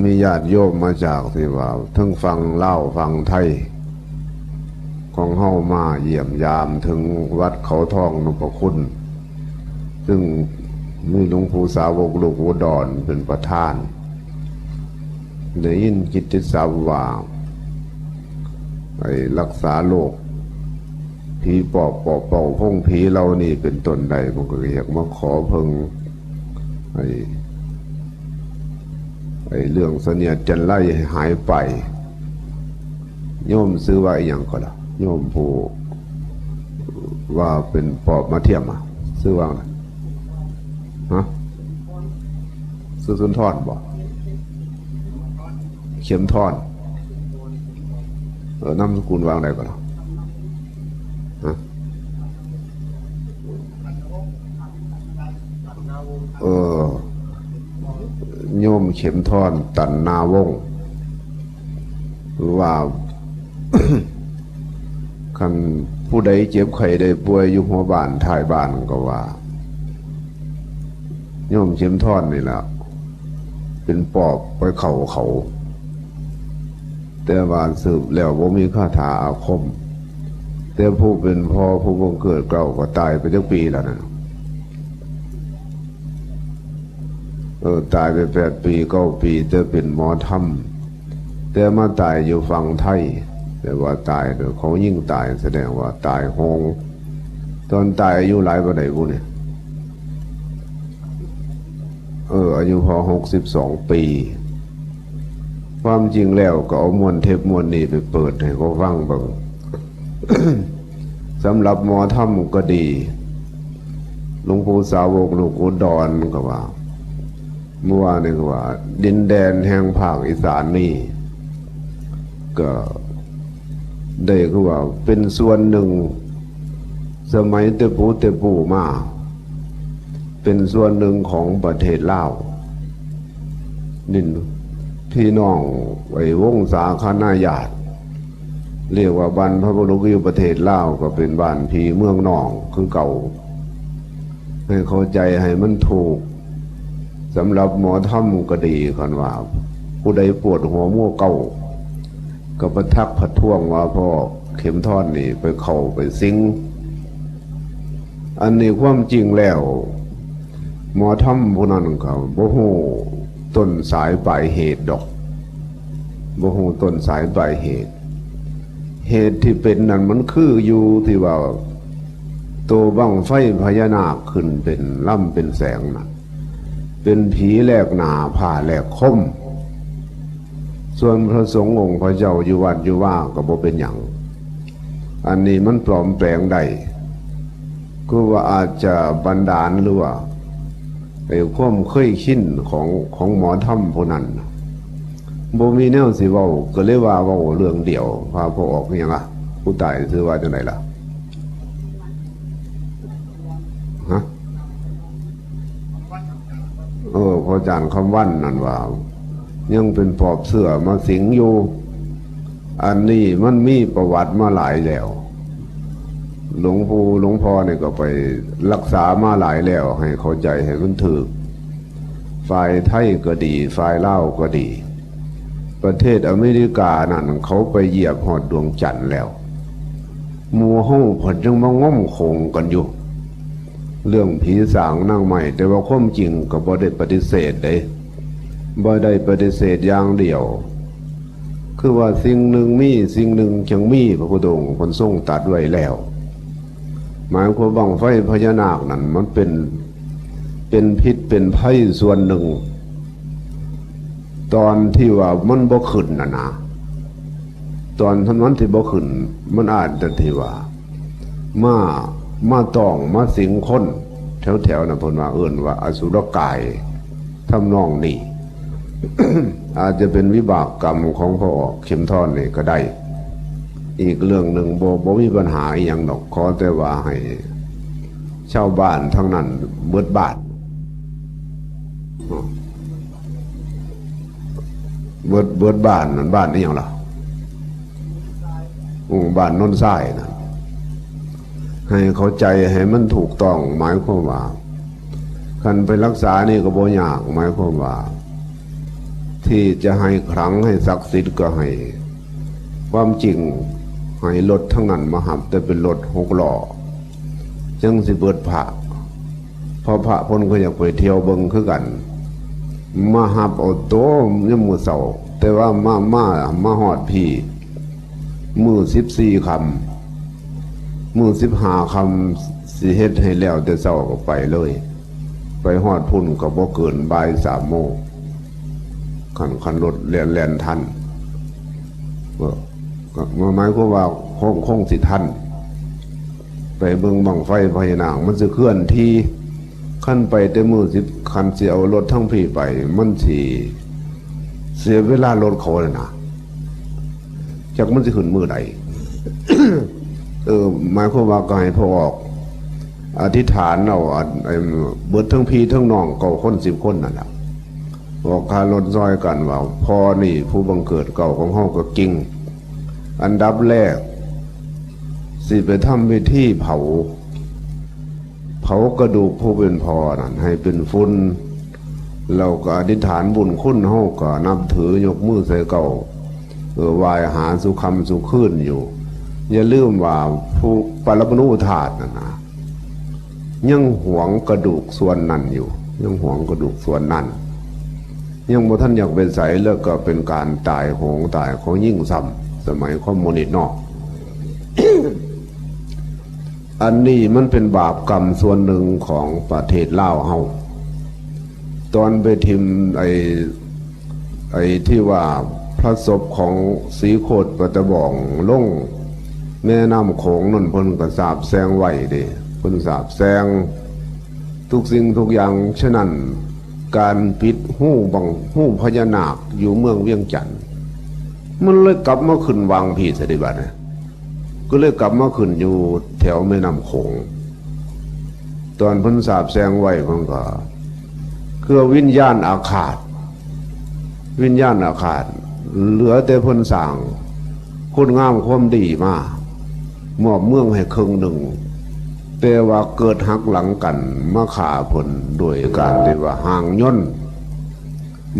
ມີຍາດໂຍມມາຈາກທີ່ວ່າເທິງຝັ່ງລາວຝັ່ງໄທຂອງເຮົາມາຢ້ຽມຢາມເຖິງວັດເຂົາທອງນົບພະຄຸນ ຊຶ່ງມີຫຼວງປູ່ສາວົກລູກອຸດອນເປັນປະທານ. ໄດ້ຍິນກິດຕິສັບວ່າ ໄອ້ລັກສາໂລກ ຜີປອບ ເປົ່າເປົ່າໂພງຜີເຫຼົ່ານີ້ເປັນຕົ້ນໄດ້ ມັນກໍຢາກມາຂໍເພິ່ງ ໄອ້ ໄອ້ເລື່ອງສະເໜຽດຈັນໄລໃຫ້ຫາຍໄປ. ໂຍມຊື່ວ່າອີ່ຫຍັງກໍລະ? ໂຍມຜູ້ວ່າເປັນປອບມາທຽມ ອະ ຊື່ວ່າຫຍັງ? ຮະ? ຊື່ສຸນທອນບໍ? ເຂັມທອນ. ເອີ ນາມສະກຸນວ່າຈັ່ງໃດກໍລະ? ຮະ? ເອີ ໂຍມເຂັມທອນ ຕັນນາວົງ ຫຼືວ່າ ຄັນຜູ້ໃດເຈັບໄຂ້ໄດ້ປ່ວຍຢູ່ຫົວບ້ານທ້າຍບ້ານກໍວ່າ ໂຍມເຂັມທອນນີ້ລະເປັນປອບໄປເຂົ້າເຂົາ ແຕ່ວ່າສືບແລ້ວບໍ່ມີຄາຖາອາຄົມ. ແຕ່ຜູ້ເປັນພໍ່ຜູ້ບັງເກີດເກົ່າກໍຕາຍໄປຈັກປີແລ້ວນັ້ນ? ເອີ ຕາຍໄປແປດປີເກົ້າປີ ແຕ່ເປັນໝໍທຳ ແຕ່ມາຕາຍຢູ່ຝັ່ງໄທ ແຕ່ວ່າຕາຍໂດຍເຂົາຍິງຕາຍ ສະແດງວ່າຕາຍໂຫງ. ຕອນຕາຍອາຍຸຫຼາຍປານໃດບຸນີ້? ເອີ ອາຍຸພໍຫົກສິບສອງປີ. ຄວາມຈິງແລ້ວກໍເອົາມ້ວນເທັບມ້ວນນີ້ໄປເປີດໃຫ້ເຂົາຟັງເບິ່ງ. ສຳລັບໝໍທຳກໍດີ ຫຼວງປູ່ສາວົກລູກອຸດອນກໍວ່າ ເມື່ອວານນີ້ກໍວ່າ ດິນແດນແຫ່ງພາກອີສານນີ້ ກໍໄດ້ຄືວ່າເປັນສ່ວນໜຶ່ງ ສະໄໝແຕ່ປູ່ແຕ່ປູ່ມາ ເປັນສ່ວນໜຶ່ງຂອງປະເທດລາວ. ນີ້ພີ່ນ້ອງໄອ້ວົງສາຄະນາຍາດ ເອີ້ນວ່າບັນພະບຸລຸດຢູ່ປະເທດລາວ ກໍເປັນບ້ານພີ່ເມືອງນ້ອງຄືເກົ່າ. ໃຫ້ເຂົ້າໃຈໃຫ້ມັນຖືກ. ສຳລັບໝໍທຳກໍດີ ຄັນວ່າຜູ້ໃດປວດຫົວມົວເກົ້າ ກໍປະທັກປະທ້ວງວ່າພໍ່ເຂັມທອນນີ້ໄປເຂົ້າໄປສິງ. ອັນນີ້ຄວາມຈິງແລ້ວ ໝໍທຳຜູ້ນັ້ນກໍບໍ່ຮູ້ຕົ້ນສາຍປາຍເຫດດອກ ບໍ່ຮູ້ຕົ້ນສາຍປາຍເຫດ. ເຫດທີ່ເປັນນັ້ນມັນຄືຢູ່ທີ່ວ່າ ໂຕບັ້ງໄຟພະຍານາກຂຶ້ນເປັນລຳເປັນແສງນະ ເປັນຜີແລກໜ້າ ພ້າແລກຄົມ. ສ່ວນພະສົງອົງພະເຈົ້າຢູ່ວັດຢູ່ວາກໍບໍ່ເປັນຫຍັງ. ອັນນີ້ມັນປອມແປງໄດ້ ຄືວ່າອາດຈະບັນດານ ຫຼືວ່າ ໄອ້ຄວາມເຄີຍຊິນຂອງ ຂອງໝໍທຳຜູ້ນັ້ນ ບໍ່ມີແນວຊິເວົ້າ ກໍເລີຍວ່າເວົ້າເລື່ອງດຽວ ພາພໍ່ອອກຫຍັງອະ? ຜູ້ຕາຍຊື່ວ່າຈັ່ງໃດລະ? ຮະ? ເອີ ພໍ່ຈານຄຳວັນນັ້ນວ່າ ຍັງເປັນປອບເຊື້ອມາສິງຢູ່. ອັນນີ້ມັນມີປະຫວັດມາຫຼາຍແລ້ວ ຫຼວງປູ່ຫຼວງພໍ່ນີ້ກໍໄປລັກສາມາຫຼາຍແລ້ວ ໃຫ້ເຂົ້າໃຈໃຫ້ມັນຖືກ. ຝ່າຍໄທກໍດີ ຝ່າຍລາວກໍດີ ປະເທດອາເມລິການັ້ນ ເຂົາໄປຢຽບຮອດດວງຈັນແລ້ວ. ໝູ່ເຮົາພັດຍັງມາງົມໂຂງກັນຢູ່ ເລື່ອງຜີສາງນາງໄມ້ ແຕ່ວ່າຄວາມຈິງກໍບໍ່ໄດ້ປະຕິເສດເດ້ ບໍ່ໄດ້ປະຕິເສດຢ່າງດຽວ. ຄືວ່າສິ່ງໜຶ່ງມີ ສິ່ງໜຶ່ງຈຶ່ງມີ ພະພຸດທະອົງເພິ່ນຊົງຕັດໄວ້ແລ້ວ. ໝາຍຄວາມບັ້ງໄຟພະຍານາກນັ້ນ ມັນເປັນ ເປັນພິດເປັນໄພສ່ວນໜຶ່ງ ຕອນທີ່ວ່າມັນບໍ່ຂຶ້ນຫັ້ນນະ ຕອນມັນ ມັນຊິບໍ່ຂຶ້ນ ມັນອາດຈະທີ່ວ່າ ມາ ມາຕ້ອງມາສິງຄົນແຖວໆນັ້ນ ເພິ່ນວ່າເອີ້ນວ່າອະສຸລະກາຍ ທຳນອງນີ້ ອາດຈະເປັນວິບາກກຳຂອງພໍ່ອອກເຂັມທອນນີ້ກໍໄດ້. ອີກເລື່ອງໜຶ່ງ ບໍ່ ບໍ່ມີບັນຫາອີ່ຫຍັງດອກ ຂໍແຕ່ວ່າໃຫ້ຊາວບ້ານທັງນັ້ນເບິດບ້ານ ເບິດ ເບິດບ້ານນັ້ນ ບ້ານອີ່ຫຍັງລະ? ອືມ ບ້ານໂນນຊາຍນະ ໃຫ້ເຂົ້າໃຈໃຫ້ມັນຖືກຕ້ອງ. ໝາຍຄວາມວ່າ ຄັນໄປລັກສານີ້ກໍບໍ່ຍາກ ໝາຍຄວາມວ່າ ເທ ທີ່ຈະໃຫ້ຂລັງໃຫ້ສັກສິດກໍໃຫ້ ຄວາມຈິງໃຫ້ລົດທັງນັ້ນມາຮັບ ແຕ່ເປັນລົດຫົກລໍ້ ຈັ່ງຊິເບີດພະ ເພາະພະເພິ່ນກໍຢາກໄປທ່ຽວເບິ່ງຄືກັນ ມາຮັບເອົາໂຕຍາມມື້ເຊົ້າ ແຕ່ວ່າມາ ມາ ມາຮອດພີ້ ມື້ສິບສີ່ຄ່ຳ ມື້ສິບຫ້າຄ່ຳ ຊິເຮັດໃຫ້ແລ້ວແຕ່ເຊົ້າກໍໄປເລີຍ ໄປຮອດພຸ້ນກໍບໍ່ເກີນບ່າຍສາມໂມງ ຄັນ ຄັນລົດແລ່ນ ແລ່ນທັນ ເອີ ກໍໝາຍຄວາມວ່າຄົງ ຄົງຊິທັນ ໄປເບິ່ງບັ້ງໄຟພະຍານາກ ມັນຊິເຄື່ອນທີ່ ຄັນໄປແຕ່ມື້ສິບ ຄັນຊິເອົາລົດທັງພີ້ໄປ ມັນຊິເສຍເວລາລົດເຂົາຫັ້ນນະ ຈັກມັນຊິຂຶ້ນມື້ໃດ ເອີ ໝາຍຄວາມວ່າກໍໃຫ້ພວກອອກ ອະທິຖານເອົາ ອັນ ເບິດທັງພີ່ທັງນ້ອງ ເກົ້າຄົນ ສິບຄົນນັ້ນລະ ອອກຄ່າລົດຊ່ອຍກັນວ່າ ພໍ່ນີ້ຜູ້ບັງເກີດເກົ້າຂອງເຮົາກໍກິ່ງ ອັນດັບແລກ ຊິໄປທຳພິທີເຜົາ ເຜົາກະດູກຜູ້ເປັນພໍ່ນັ້ນໃຫ້ເປັນຝຸ່ນ ແລ້ວກໍອະທິຖານບຸນຄຸນ ເຮົາກໍນັບຖືຍົກມືໃສ່ເກົ້າ ເອີ ໄຫວ້ຫາສູ່ຄ່ຳສູ່ຄືນຢູ່ ຢ່າລືມວ່າຜູ້ປະລະມະນູທາດນັ້ນນະ ຍັງຫວງກະດູກສ່ວນນັ້ນຢູ່ ຍັງຫວງກະດູກສ່ວນນັ້ນ ຍັງບໍ່ທັນຢາກໄປໃສ ແລ້ວກໍເປັນການຕາຍໂຫງຕາຍເຂົາຍິງຊ້ຳ ສະໄໝຄອມມູນິດເນາະ. ອັນນີ້ມັນເປັນບາບກຳສ່ວນໜຶ່ງຂອງປະເທດລາວເຮົາ ຕອນໄປຖິ້ມໄອ້ ໄອ້ທີ່ວ່າພະສົບຂອງສີໂຄດປະຕະບອງລົງແມ່ນ້ຳໂຂງນັ້ນ ເພິ່ນກໍສາບແຊ່ງໄວ້ເດ້ ເພິ່ນສາບແຊ່ງທຸກສິ່ງທຸກຢ່າງ. ສະນັ້ນ ການປິດຮູບັງ ຮູພະຍານາກຢູ່ເມືອງວຽງຈັນ ມັນເລີຍກັບມາຂຶ້ນຫວ່າງພີ້ຊະເດ ບາດນີ້ ກໍເລີຍກັບມາຂຶ້ນຢູ່ແຖວແມ່ນ້ຳໂຂງ. ຕອນເພິ່ນສາບແຊ່ງໄວ້ ເພິ່ນກໍ ຄືວ່າວິນຍານອາຄາດ ວິນຍານອາຄາດ ເຫຼືອແຕ່ເພິ່ນສ້າງຄຸນງາມຄວາມດີມາ ມອບເມືອງໃຫ້ເຄິ່ງໜຶ່ງ ແຕ່ວ່າເກີດຫັກຫຼັງກັນມາຂ້າເພິ່ນ ໂດຍການທີ່ວ່າຮ່າງຍົນ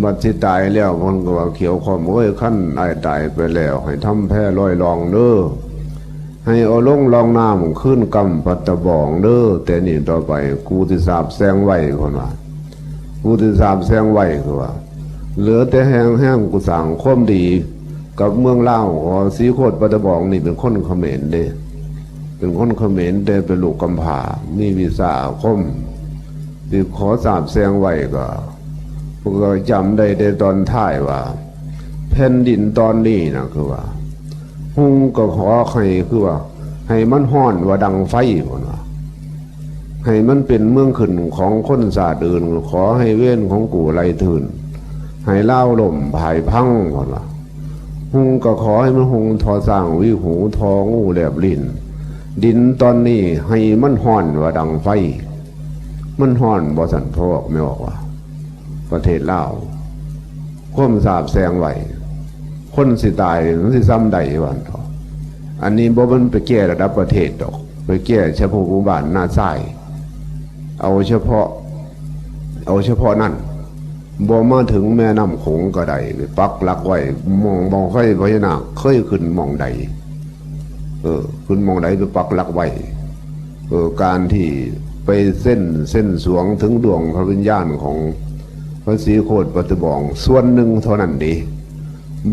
ບັດຊິຕາຍແລ້ວ ເພິ່ນກໍວ່າ ຂຽວຂ້ອມເອີຍ ຄັນອ້າຍຕາຍໄປແລ້ວ ໃຫ້ທຳແພລອຍລ່ອງເດີ ໃຫ້ເອົາລົງລ່ອງນ້ຳຄືນກຳປະຕະບອງເດີ ແຕ່ນີ້ຕໍ່ໄປກູຊິສາບແຊ່ງໄວ້ ເພິ່ນວ່າ ກູຊິສາບແຊ່ງໄວ້ ຄືວ່າ ເຫຼືອແຕ່ແຮງ ແຮງກູສ້າງຄວາມດີກັບເມືອງລາວ. ເພາະວ່າສີໂຄດປະຕະບອງນີ້ເປັນຄົນຂະເໝນເດ້ ເປັນຄົນຂະເໝນ ແຕ່ເປັນລູກກຳພ້າ ມີວິຊາອາຄົມ ທີ່ຂໍສາບແຊ່ງໄວ້ ກໍ ພວກເຮົາຈຳໄດ້ແຕ່ຕອນທ້າຍວ່າ ແຜ່ນດິນຕອນນີ້ນະ ຄືວ່າ ຮຸ່ງກໍຂໍໃຫ້ ຄືວ່າ ໃຫ້ມັນຮ້ອນວ່າດັງໄຟ ເພິ່ນວ່າ ໃຫ້ມັນເປັນເມືອງຂຶ້ນຂອງຄົນຊາດອື່ນ ຂໍໃຫ້ເວນຂອງກູໄຫຼຕື່ນ ໃຫ້ລາວລົ້ມພ່າຍພັງ ເພິ່ນວ່າ ຮຸ່ງກໍຂໍໃຫ້ມັນຮຸ່ງທໍ່ຊ້າງຫວີຫູ ທໍ່ງູແລບລິ້ນ ດິນຕອນນີ້ໃຫ້ມັນຮ້ອນວ່າດັງໄຟ. ມັນຮ້ອນບໍ່ຊັ້ນ ພວກແມ່ອອກວ່າ ປະເທດລາວ ຄວາມສາບແຊ່ງໄວ້ ຄົນຊິຕາຍມັນຊິຊ່ຳໃດ ວ່າຊັ້ນເຖາະ. ອັນນີ້ບໍ່ແມ່ນໄປແກ້ລະດັບປະເທດດອກ ໄປແກ້ສະເພາະໝູ່ບ້ານນາຊາຍ ເອົາສະເພາະ ເອົາສະເພາະນັ້ນ ບໍ່ມາເຖິງແມ່ນ້ຳໂຂງກໍໄດ້ ໄປປັກຫຼັກໄວ້ ໝ່ອງບັ້ງໄຟພະຍານາກເຄີຍຂຶ້ນໝ່ອງໃດ ເອີ ຂຶ້ນໝ່ອງໃດໄປປັກຫຼັກໄວ້. ເອີ ການທີ່ໄປເຊັນ ເຊັນສວງເຖິງດວງພະວິນຍານຂອງພະສີໂຄດປະຕະບອງສ່ວນໜຶ່ງເທົ່ານັ້ນເດ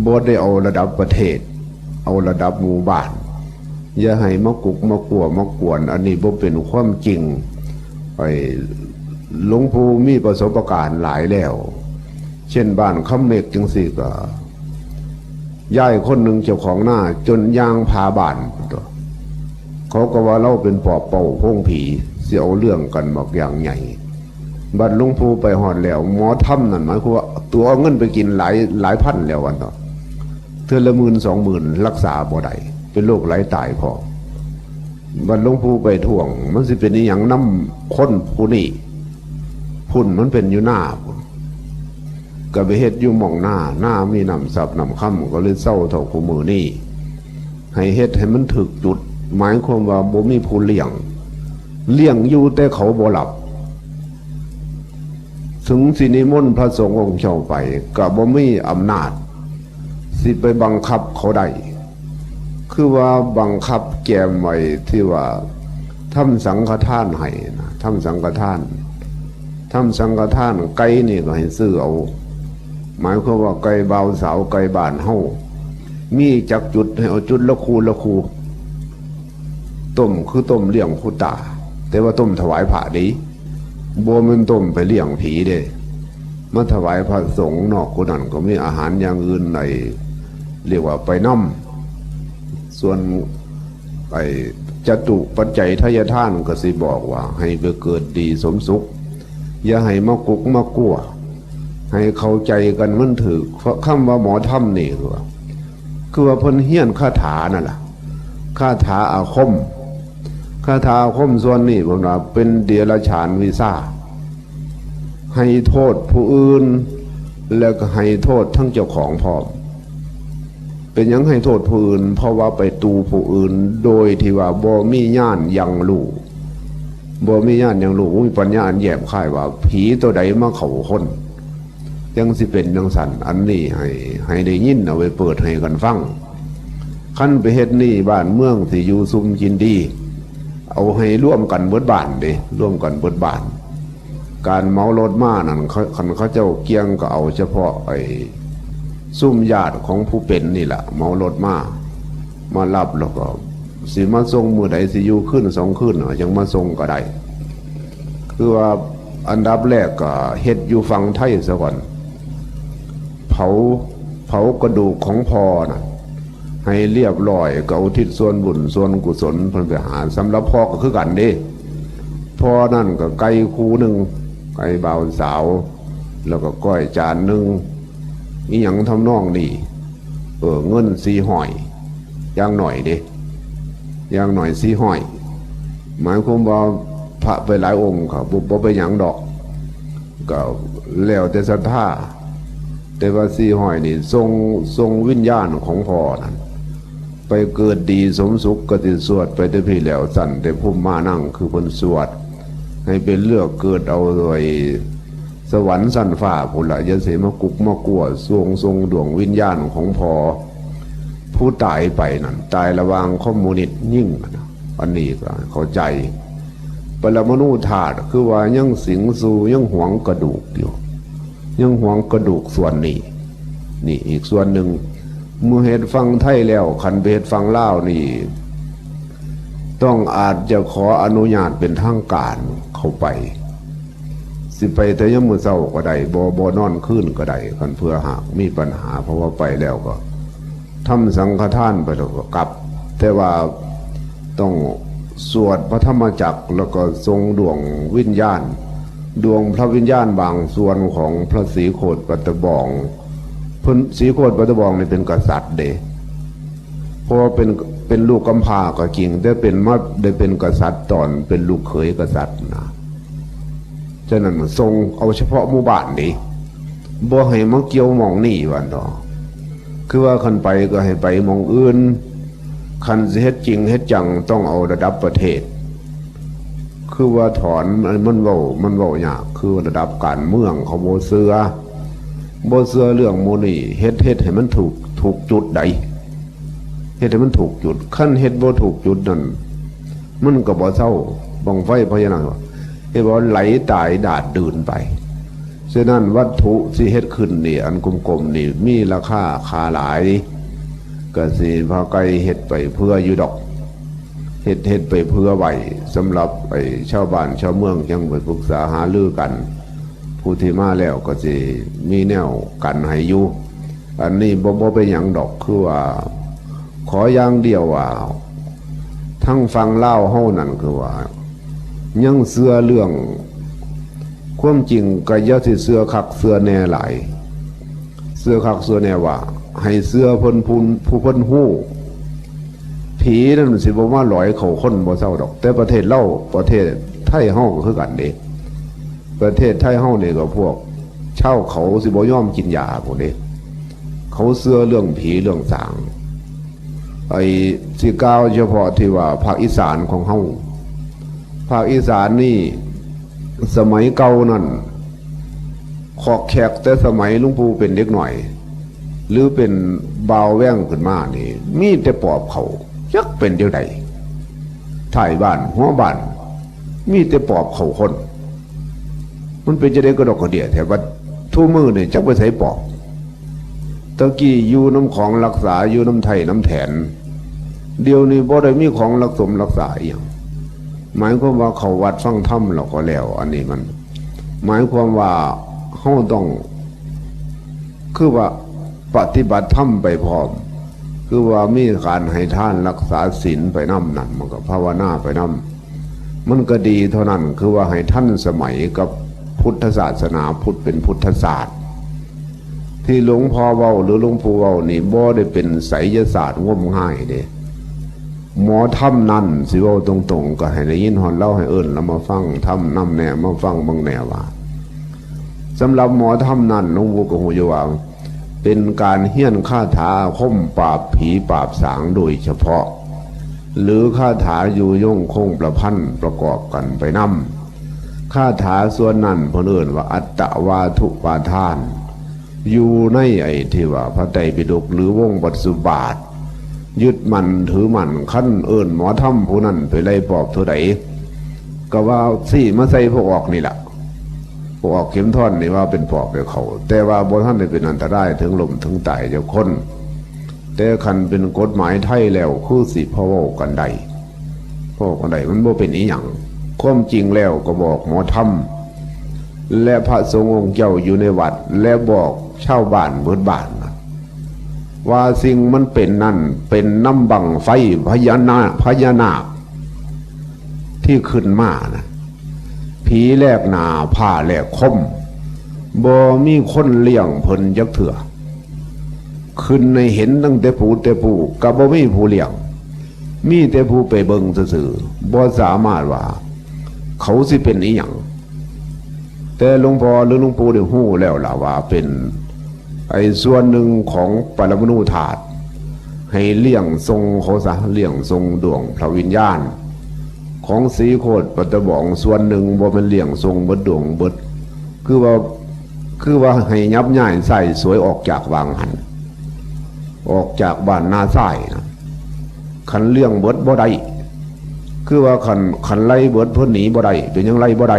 ບໍ່ໄດ້ເອົາລະດັບປະເທດ ເອົາລະດັບໝູ່ບ້ານ. ຢ່າໃຫ້ມາກຸກມາກົວມາກວນ ອັນນີ້ບໍ່ເປັນຄວາມຈິງ. ໄອ້ຫຼວງປູ່ມີປະສົບປະການຫຼາຍແລ້ວ ເຊັ່ນ ບ້ານຄຳເມັກຈັ່ງຊີ້ ກໍຍາຍຄົນໜຶ່ງເຈົ້າຂອງນາຈົນຍ່າງຜ່າບ້ານພຸ້ນຕົວະ ເຂົາກໍວ່າລາວເປັນປອບເປົ້າໂພງຜີ ຊິເອົາເລື່ອງກັນບັກຢ່າງໃຫຍ່. ບັດຫຼວງປູ່ໄປຮອດແລ້ວ ໝໍທຳນັ້ນ ໝາຍຄວາມວ່າຕົວະເອົາເງິນໄປກິນຫຼາຍ ຫຼາຍພັນແລ້ວ ວ່າເນາະ ເທື່ອລະໝື່ນສອງໝື່ນ ລັກສາບໍ່ໄດ້ ເປັນໂລກໄຫຼຕາຍພ້ອມ. ບັດຫຼວງປູ່ໄປທ້ວງ ມັນຊິເປັນອີ່ຫຍັງນຳຄົນຜູ້ນີ້? ພຸ້ນມັນເປັນຢູ່ນາພຸ້ນ ກໍໄປເຮັດຢູ່ໝ່ອງນາ ນາມີນ້ຳຊັບນ້ຳຄຳ ກໍເລີຍເຊົາເທົ່າຄູ່ມື້ນີ້. ໃຫ້ເຮັດໃຫ້ມັນຖືກຈຸດ ໝາຍຄວາມວ່າບໍ່ມີຜູ້ລ້ຽງ ລ້ຽງຢູ່ແຕ່ເຂົາບໍ່ລັບ. ເຖິງຊິນິມົນພະສົງອົງເຈົ້າໄປ ກໍບໍ່ມີອຳນາດຊິໄປບັງຄັບເຂົາໄດ້ ຄືວ່າບັງຄັບແຈມໄວ້ທີ່ວ່າທຳສັງຄະທານໃຫ້ນະ ທຳສັງຄະທານ ທຳສັງຄະທານ ໄກ່ນີ້ກໍໃຫ້ຊື້ເອົາ ໝາຍຄວາມວ່າໄກ່ບ່າວສາວ ໄກ່ບ້ານເຮົາ ມີຈັກຈຸດໃຫ້ເອົາຈຸດລະຄູ່ລະຄູ່ ຕົ້ມຄືຕົ້ມລ້ຽງຜູ້ຕາ ແຕ່ວ່າຕົ້ມຖວາຍພະເດ້ ບໍ່ແມ່ນຕົ້ມໄປລ້ຽງຜີເດ້ ມາຖວາຍພະສົງເນາະ. ຜູ້ນັ້ນກໍມີອາຫານຢ່າງອື່ນໃນ ລຽກວ່າໄປນຳ. ສ່ວນໄອ້ຈະຕຸປັດໄຈທະຍະທານກໍຊິບອກວ່າ ໃຫ້ໄປເກີດດີສົມສຸກ ຢ່າໃຫ້ມາກຸກມາກົວ ໃຫ້ເຂົ້າໃຈກັນມັນຖືກ. ຄຳວ່າໝໍທຳນີ້ຄືວ່າ ຄືວ່າເພິ່ນຮຽນຄາຖານັ້ນລະ ຄາຖາອາຄົມ ຄາຖາອາຄົມສ່ວນນີ້ເພິ່ນວ່າເປັນເດຍລະສານວິຊາ ໃຫ້ໂທດຜູ້ອື່ນ ແລະກໍໃຫ້ໂທດທັງເຈົ້າຂອງພ້ອມ. ເປັນຫຍັງໃຫ້ໂທດຜູ້ອື່ນ? ເພາະວ່າໄປຕູ່ຜູ້ອື່ນໂດຍທີ່ວ່າບໍ່ມີຍານຍັງຮູ້ ບໍ່ມີຍານຍັງຮູ້ ບໍ່ມີປັນຍາອັນແຍບຄາຍວ່າຜີຕົວໃດມາເຂົ້າຄົນ ຈັ່ງຊິເປັນຈັ່ງຊັ້ນ. ອັນນີ້ໃຫ້ ໃຫ້ໄດ້ຍິນ ເອົາໄວ້ເປີດໃຫ້ກັນຟັງ. ຄັນໄປເຮັດນີ້ ບ້ານເມືອງຊິຢູ່ຊຸ່ມກິນດີ. ເອົາໃຫ້ລວມກັນເບິດບ້ານເດ້ ລວມກັນເບິດບ້ານ. ການເໝົາລົດມານັ້ນ ເຂົາ ຄັນເຂົາເຈົ້າກ່ຽງກໍເອົາສະເພາະໄອ້ຊຸມຍາດຂອງຜູ້ເປັນນີ້ລະ ເໝົາລົດມາ ມາຮັບ ແລ້ວກໍຊິມາສົ່ງມື້ໃດ ຊິຢູ່ຄືນສອງຄືນ ຈັ່ງມາສົ່ງກໍໄດ້. ຄືວ່າອັນດັບແລກກໍເຮັດຢູ່ຝັ່ງໄທສາກ່ອນ ເຜົາ ເຜົາກະດູກຂອງພໍ່ນັ້ນ ໃຫ້ລຽບຮ້ອຍ ກໍອຸທິດສ່ວນບຸນສ່ວນກຸສົນເພິ່ນໄປຫາ. ສຳລັບພໍ່ກໍຄືກັນເດ້ ພໍ່ນັ້ນກໍໄກ່ຄູ່ໜຶ່ງ ໄກ່ບ່າວສາວ ແລ້ວກໍກ້ອຍຈານໜຶ່ງ ອີ່ຫຍັງທຳນອງນີ້. ເອີ ເງິນສີ່ຮ້ອຍ ຢ່າງໜ້ອຍເດ້ ຢ່າງໜ້ອຍສີ່ຮ້ອຍ ໝາຍຄວາມວ່າພະໄປຫຼາຍອົງກໍບໍ່ ບໍ່ເປັນຫຍັງດອກ ກໍແລ້ວແຕ່ສັດທາ. ແຕ່ວ່າສີ່ຮ້ອຍນີ້ ສົ່ງ ສົ່ງວິນຍານຂອງພໍ່ນັ້ນໄປເກີດດີສົມສຸກ ກໍຊິສວດໄປແຕ່ພີ້ແລ້ວ ຊັ້ນແຕ່ພູມມານັງ ຄືເພິ່ນສວດ ໃຫ້ໄປເລືອກເກີດເອົາໂດຍສະຫວັນຊັ້ນຟ້າພຸ້ນລະ ຢ່າຊິມາກຸກມາກົວ ສ່ວງ ສົ່ງດວງວິນຍານຂອງພໍ່ຜູ້ຕາຍໄປນັ້ນ ຕາຍລະຫວ່າງຄອມມູນິດຍິງຫັ້ນນະ. ອັນນີ້ກໍເຂົ້າໃຈ ປະລະມະນູທາດ ຄືວ່າຍັງສິງສູ່ ຍັງຫວງກະດູກຢູ່ ຍັງຫວງກະດູກສ່ວນນີ້. ນີ້ອີກສ່ວນໜຶ່ງ ເມື່ອເຮັດຝັ່ງໄທແລ້ວ ຄັນໄປເຮັດຝັ່ງລາວນີ້ ຕ້ອງອາດຈະຂໍອະນຸຍາດເປັນທາງການເຂົ້າໄປ ຊິໄປແຕ່ຍາມມື້ເຊົ້າກໍໄດ້ ບໍ່ ບໍ່ນອນຄືນກໍໄດ້ ຄັນເພື່ອຫາກມີບັນຫາ ເພາະວ່າໄປແລ້ວກໍ ທຳສັງຄະທານໄປແລ້ວກໍກັບ ແຕ່ວ່າຕ້ອງສວດພະທຳມະຈັກ ແລ້ວກໍສົ່ງດວງວິນຍານ ດວງພະວິນຍານບາງສ່ວນຂອງພະສີໂຄດປັດຕະບອງ. ເພິ່ນ ສີໂຄດປັດຕະບອງນີ້ເປັນກະສັດເດ້ ເພາະວ່າເປັນ ເປັນລູກກຳພ້າກໍຈິງ ແຕ່ເປັນມາ ໄດ້ເປັນກະສັດຕອນເປັນລູກເຂີຍກະສັດນະ. ສະນັ້ນ ສົ່ງເອົາສະເພາະໝູ່ບ້ານນີ້ ບໍ່ໃຫ້ມາກ່ຽວໝ່ອງນີ້ວ່າເນາະ. ຄືວ່າຄັນໄປກໍໃຫ້ໄປໝ່ອງອື່ນ ຄັນຊິເຮັດຈິງເຮັດຈັງ ຕ້ອງເອົາລະດັບປະເທດ. ຄືວ່າຖອນ ມັນເວົ້າ ມັນເວົ້າຍາກ ຄືວ່າລະດັບການເມືອງເຂົາບໍ່ເຊື່ອ ບໍ່ເຊື່ອເລື່ອງໝູ່ນີ້. ເຮັດ ເຮັດໃຫ້ມັນຖືກ ຖືກຈຸດໃດ ເຮັດໃຫ້ມັນຖືກຈຸດ. ຄັນເຮັດບໍ່ຖືກຈຸດນັ້ນ ມັນກໍບໍ່ເຊົາ. ບັ້ງໄຟພະຍານາກ ເຮັດວ່າໄຫຼຕາຍດາດດື່ນໄປ. ສະນັ້ນ ວັດຖຸທີ່ເຮັດຂຶ້ນນີ້ ອັນກົມໆນີ້ ມີລາຄາຄ່າຫຼາຍ ກະຊິພາໄກເຮັດໄປເພື່ອຢູ່ດອກ ເຮັດ ເຮັດໄປເພື່ອໄວ້ສຳລັບໄອ້ຊາວບ້ານຊາວເມືອງ ຈັ່ງໄປປຶກສາຫາລືກັນ. ຜູ້ທີ່ມາແລ້ວກໍຊິມີແນວກັນໃຫ້ຢູ່. ອັນນີ້ບໍ່ ບໍ່ເປັນຫຍັງດອກ ຄືວ່າ ຂໍຢ່າງດຽວວ່າ ທາງຝັ່ງລາວເຮົານັ້ນ ຄືວ່າ ຍັງເຊື່ອເລື່ອງ ຄວາມຈິງກໍຢ່າຊິເຊື່ອຄັກເຊື່ອແນ່ຫຼາຍ ເຊື່ອຄັກເຊື່ອແນ່ວ່າ ໃຫ້ເຊື່ອເພິ່ນ ຜູ້ ຜູ້ເພິ່ນຮູ້. ຜີນັ້ນມັນຊິບໍ່ມາຫຼອຍເຂົ້າຄົນບໍ່ເຊົາດອກ. ແຕ່ປະເທດລາວ ປະເທດໄທເຮົາກໍຄືກັນເດ້. ປະເທດໄທເຮົານີ້ກໍພວກຊາວເຂົາຊິບໍ່ຍອມກິນຢາພຸ້ນເດ້. ເຂົາເຊື່ອເລື່ອງຜີເລື່ອງສາງ. ໄອ້ ຊິກ່າວສະເພາະທີ່ວ່າພາກອີສານຂອງເຮົາ ພາກອີສານນີ້ ສະໄໝເກົ່ານັ້ນ ອອກແຂກແຕ່ສະໄໝຫຼວງປູ່ເປັນເດັກນ້ອຍ ຫຼືເປັນບ່າວແວ່ງຂຶ້ນມານີ້ ມີແຕ່ປອບເຂົ້າ ຈັກເປັນຈັ່ງໃດ ທ້າຍບ້ານຫົວບ້ານ ມີແຕ່ປອບເຂົ້າຄົນ. ມັນເປັນຈັ່ງໃດກະດອກກະເດຍແທ້ ບັດທຸມື້ນີ້ຈັກໄປໃສປອບ. ແຕ່ກີ້ຢູ່ນຳຂອງລັກສາ ຢູ່ນຳໄຖ່ນຳແຖນ, ດຽວນີ້ບໍ່ໄດ້ມີຂອງລັກສົມລັກສາອີ່ຫຍັງ. ໝາຍຄວາມວ່າເຂົ້າວັດຟັງທຳແລ້ວກໍແລ້ວ. ອັນນີ້ມັນໝາຍຄວາມວ່າເຮົາຕ້ອງ ຄືວ່າປະຕິບັດທຳໄປພ້ອມ ຄືວ່າມີການໃຫ້ທານ ລັກສາສິນໄປນຳນັ້ນ ມັນກໍພາວະນາໄປນຳ. ມັນກໍດີເທົ່ານັ້ນ ຄືວ່າໃຫ້ທັນສະໄໝກັບພຸດທະສາສະໜາ ພຸດເປັນພຸດທະສາດ. ທີ່ຫຼວງພໍ່ເວົ້າ ຫຼື ຫຼວງປູ່ເວົ້ານີ້ ບໍ່ໄດ້ເປັນໄສຍະສາດງົມງາຍເດ້. ໝໍທຳນັ້ນ ຊິເວົ້າຕົງໆ ກໍໃຫ້ໄດ້ຍິນຮອດລາວ ໃຫ້ເອີ້ນລາວມາຟັງທຳນຳແດ່ ມາຟັງເບິ່ງແດ່ວ່າ ສຳລັບໝໍທຳນັ້ນ ຫຼວງປູ່ກໍຮູ້ຢູ່ວ່າ ເປັນການຮຽນຄາຖາອາຄົມປາບຜີປາບສາງໂດຍສະເພາະ ຫຼື ຄາຖາຍຸຍົງຄົງປະພັນປະກອບກັນໄປນຳ. ຄາຖາສ່ວນນັ້ນເພິ່ນເອີ້ນວ່າອັດຕະວາທຸປາທານ ຢູ່ໃນໄອ້ທີ່ວ່າພະໄຕປິດົກ ຫຼື ວົງປະສຸບາດ ຍຶດໝັ້ນຖືໝັ້ນ. ຄັນເອີ້ນໝໍທຳຜູ້ນັ້ນໄປໄລ່ປອບໂຕໃດ ກໍວ່າຊີ້ມາໃສ່ພວກອອກນີ້ລະ. ພວກອອກເຂັມທອນນີ້ວ່າເປັນປອບໃຫ້ເຂົາ ແຕ່ວ່າບໍ່ທັນໄດ້ເປັນອັນຕະລາຍເຖິງລົ້ມເຖິງຕາຍຈັກຄົນ. ແຕ່ຄັນເປັນກົດໝາຍໄທແລ້ວ ຄືຊິພໍເວົ້າກັນໄດ້ ພໍເວົ້າກັນໄດ້ ມັນບໍ່ເປັນອີ່ຫຍັງ. ຄວາມຈິງແລ້ວກໍບອກໝໍທຳ ແລະ ພະສົງອົງເຈົ້າຢູ່ໃນວັດ ແລະ ບອກຊາວບ້ານເບິດບ້ານ ວ່າສິ່ງມັນເປັນນັ້ນ ເປັນນຳບັ້ງໄຟພະຍານາ ພະຍານາກທີ່ຂຶ້ນມານະ. ຜີແລກໜ້າ ພ້າແລກຄົມ ບໍ່ມີຄົນລ້ຽງເພິ່ນຈັກເທື່ອ. ຂຶ້ນໃຫ້ເຫັນຕັ້ງແຕ່ປູແຕ່ປູ ກໍບໍ່ມີຜູ້ລ້ຽງ ມີແຕ່ຜູ້ໄປເບິ່ງຊື່ໆ ບໍ່ສາມາດວ່າເຂົາຊິເປັນອີ່ຫຍັງ. ແຕ່ຫຼວງພໍ່ ຫຼື ຫຼວງປູ່ໄດ້ຮູ້ແລ້ວລະວ່າເປັນ ໄອ້ສ່ວນໜຶ່ງຂອງປະລະມະນູທາດ ໃຫ້ລ້ຽງສົ່ງເຂົາຊະ ລ້ຽງສົ່ງດວງພະວິນຍານຂອງສີໂຄດປັດຕະບອງສ່ວນໜຶ່ງ ບໍ່ແມ່ນລ້ຽງສົ່ງເບິດດວງເບິດ ຄືວ່າ ຄືວ່າໃຫ້ຍັບຍ້າຍຊາຍສວຍອອກຈາກຫວ່າງຫັ້ນ ອອກຈາກບ້ານນາຊາຍນະ. ຄັນລ້ຽງເບິດບໍ່ໄດ້ ຄືວ່າຄັນ ຄັນໄລ່ເບິດເພິ່ນໜີບໍ່ໄດ້. ເປັນຫຍັງໄລ່ບໍ່ໄດ້?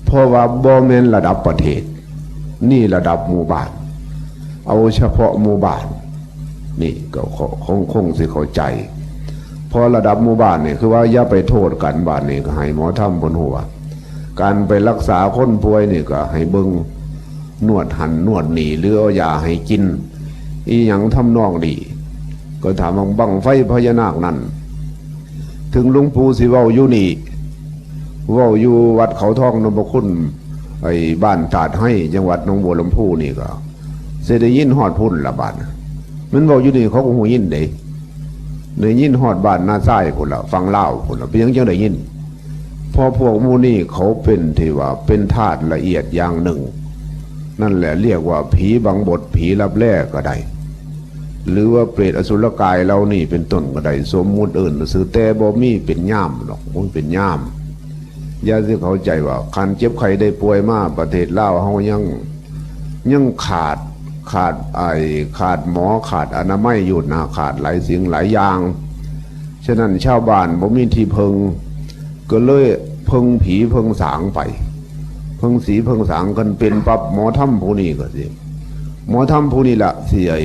ເພາະວ່າບໍ່ແມ່ນລະດັບປະເທດ ນີ້ລະດັບໝູ່ບ້ານ ເອົາສະເພາະໝູ່ບ້ານ ນີ້ກໍຄົງ ຄົງຊິເຂົ້າໃຈ. ເພາະລະດັບໝູ່ບ້ານນີ້ ຄືວ່າຢ່າໄປໂທດກັນ. ບາດນີ້ກໍໃຫ້ໝໍທຳເພິ່ນຮູ້ວ່າ ການໄປລັກສາຄົນປ່ວຍນີ້ ກໍໃຫ້ເບິ່ງນວດຫັ້ນນວດນີ້ ຫຼືເອົາຢາໃຫ້ກິນ ອີ່ຫຍັງທຳນອງນີ້. ກໍຖາມວ່າບັ້ງໄຟພະຍານາກນັ້ນ ເຖິງຫຼວງປູ່ຊິເວົ້າຢູ່ນີ້ ເວົ້າຢູ່ວັດເຂົາທອງນະພະຄຸນ ໄອ້ບ້ານຕາດໄຮ ຈັງຫວັດໜອງບົວລຳພູນີ້ ກໍຊິໄດ້ຍິນຮອດພຸ້ນລະບາດ. ແມ່ນເວົ້າຢູ່ນີ້ເຂົາກໍຮູ້ຍິນເດ້ ໄດ້ຍິນຮອດບ້ານນາຊາຍພຸ້ນລະ ຝັ່ງລາວພຸ້ນລະ. ເປັນຫຍັງຈັ່ງໄດ້ຍິນ? ເພາະພວກໝູ່ນີ້ເຂົາເປັນທີ່ວ່າເປັນທາດລະອຽດຢ່າງໜຶ່ງ. ນັ້ນແຫຼະ ລຽກວ່າຜີບັງບົດ ຜີລັບແລກໍໄດ້ ຫຼືວ່າເປດອະສຸລະກາຍເຫຼົ່ານີ້ເປັນຕົ້ນກໍໄດ້ ສົມມຸດເອີ້ນຊື່ ແຕ່ບໍ່ມີເປັນຍາມດອກ ບໍ່ມີເປັນຍາມ. ຢ່າຊິເຂົ້າໃຈວ່າຄັນເຈັບໄຂ້ໄດ້ປ່ວຍມາ ປະເທດລາວເຮົາຍັງ ຍັງຂາດ ຂາດໄອ້ ຂາດໝໍ ຂາດອະນາໄມຢູ່ນະ ຂາດຫຼາຍສິ່ງຫຼາຍຢ່າງ. ສະນັ້ນຊາວບ້ານບໍ່ມີທີ່ເພິ່ງ ກໍເລີຍເພິ່ງຜີເພິ່ງສາງໄປ ເພິ່ງສີເພິ່ງສາງ. ຄັນເປັນປັບໝໍທຳຜູ້ນີ້ກໍຊິ ໝໍທຳຜູ້ນີ້ລະຊິໄອ້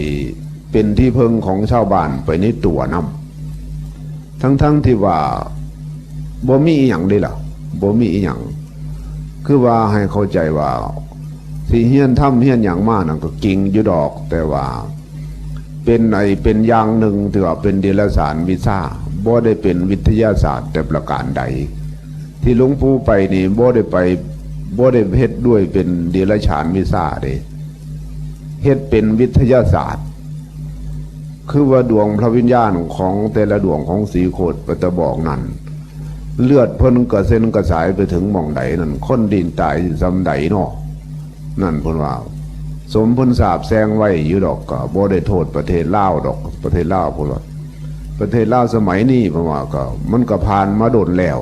ເປັນທີ່ເພິ່ງຂອງຊາວບ້ານໄປໃນຕົວນຳ ທັງໆທີ່ວ່າບໍ່ມີອີ່ຫຍັງເດ້ລະ ບໍ່ມີອີ່ຫຍັງ. ຄືວ່າໃຫ້ເຂົ້າໃຈວ່າ ຊິຮຽນທຳຮຽນຫຍັງມານັ້ນກໍເກັ່ງຢູ່ດອກ ແຕ່ວ່າເປັນໄອ້ ເປັນຢ່າງໜຶ່ງ ຖືວ່າເປັນເດລະສານວິຊາ ບໍ່ໄດ້ເປັນວິທະຍາສາດແຕ່ປະການໃດ. ທີ່ຫຼວງປູ່ໄປນີ້ບໍ່ໄດ້ໄປ ບໍ່ໄດ້ເຮັດດ້ວຍເປັນເດລະສານວິຊາເດ້ ເຮັດເປັນວິທະຍາສາດ ຄືວ່າດວງພະວິນຍານຂອງແຕ່ລະດວງຂອງສີໂຄດປັດຕະບອງນັ້ນ ເລືອດເພິ່ນກະເຊັນກະສາຍໄປເຖິງໝ່ອງໃດນັ້ນ ຄົນດິນຕາຍຊິສ່ຳໃດເນາະ. ນັ້ນເພິ່ນວ່າ ສົມເພິ່ນສາບແຊ່ງໄວ້ຢູ່ດອກ ກໍບໍ່ໄດ້ໂທດປະເທດລາວດອກ ປະເທດລາວ ເພິ່ນວ່າ ປະເທດລາວສະໄໝນີ້ ເພິ່ນວ່າ ກໍມັນກໍຜ່ານມາດົນແລ້ວ.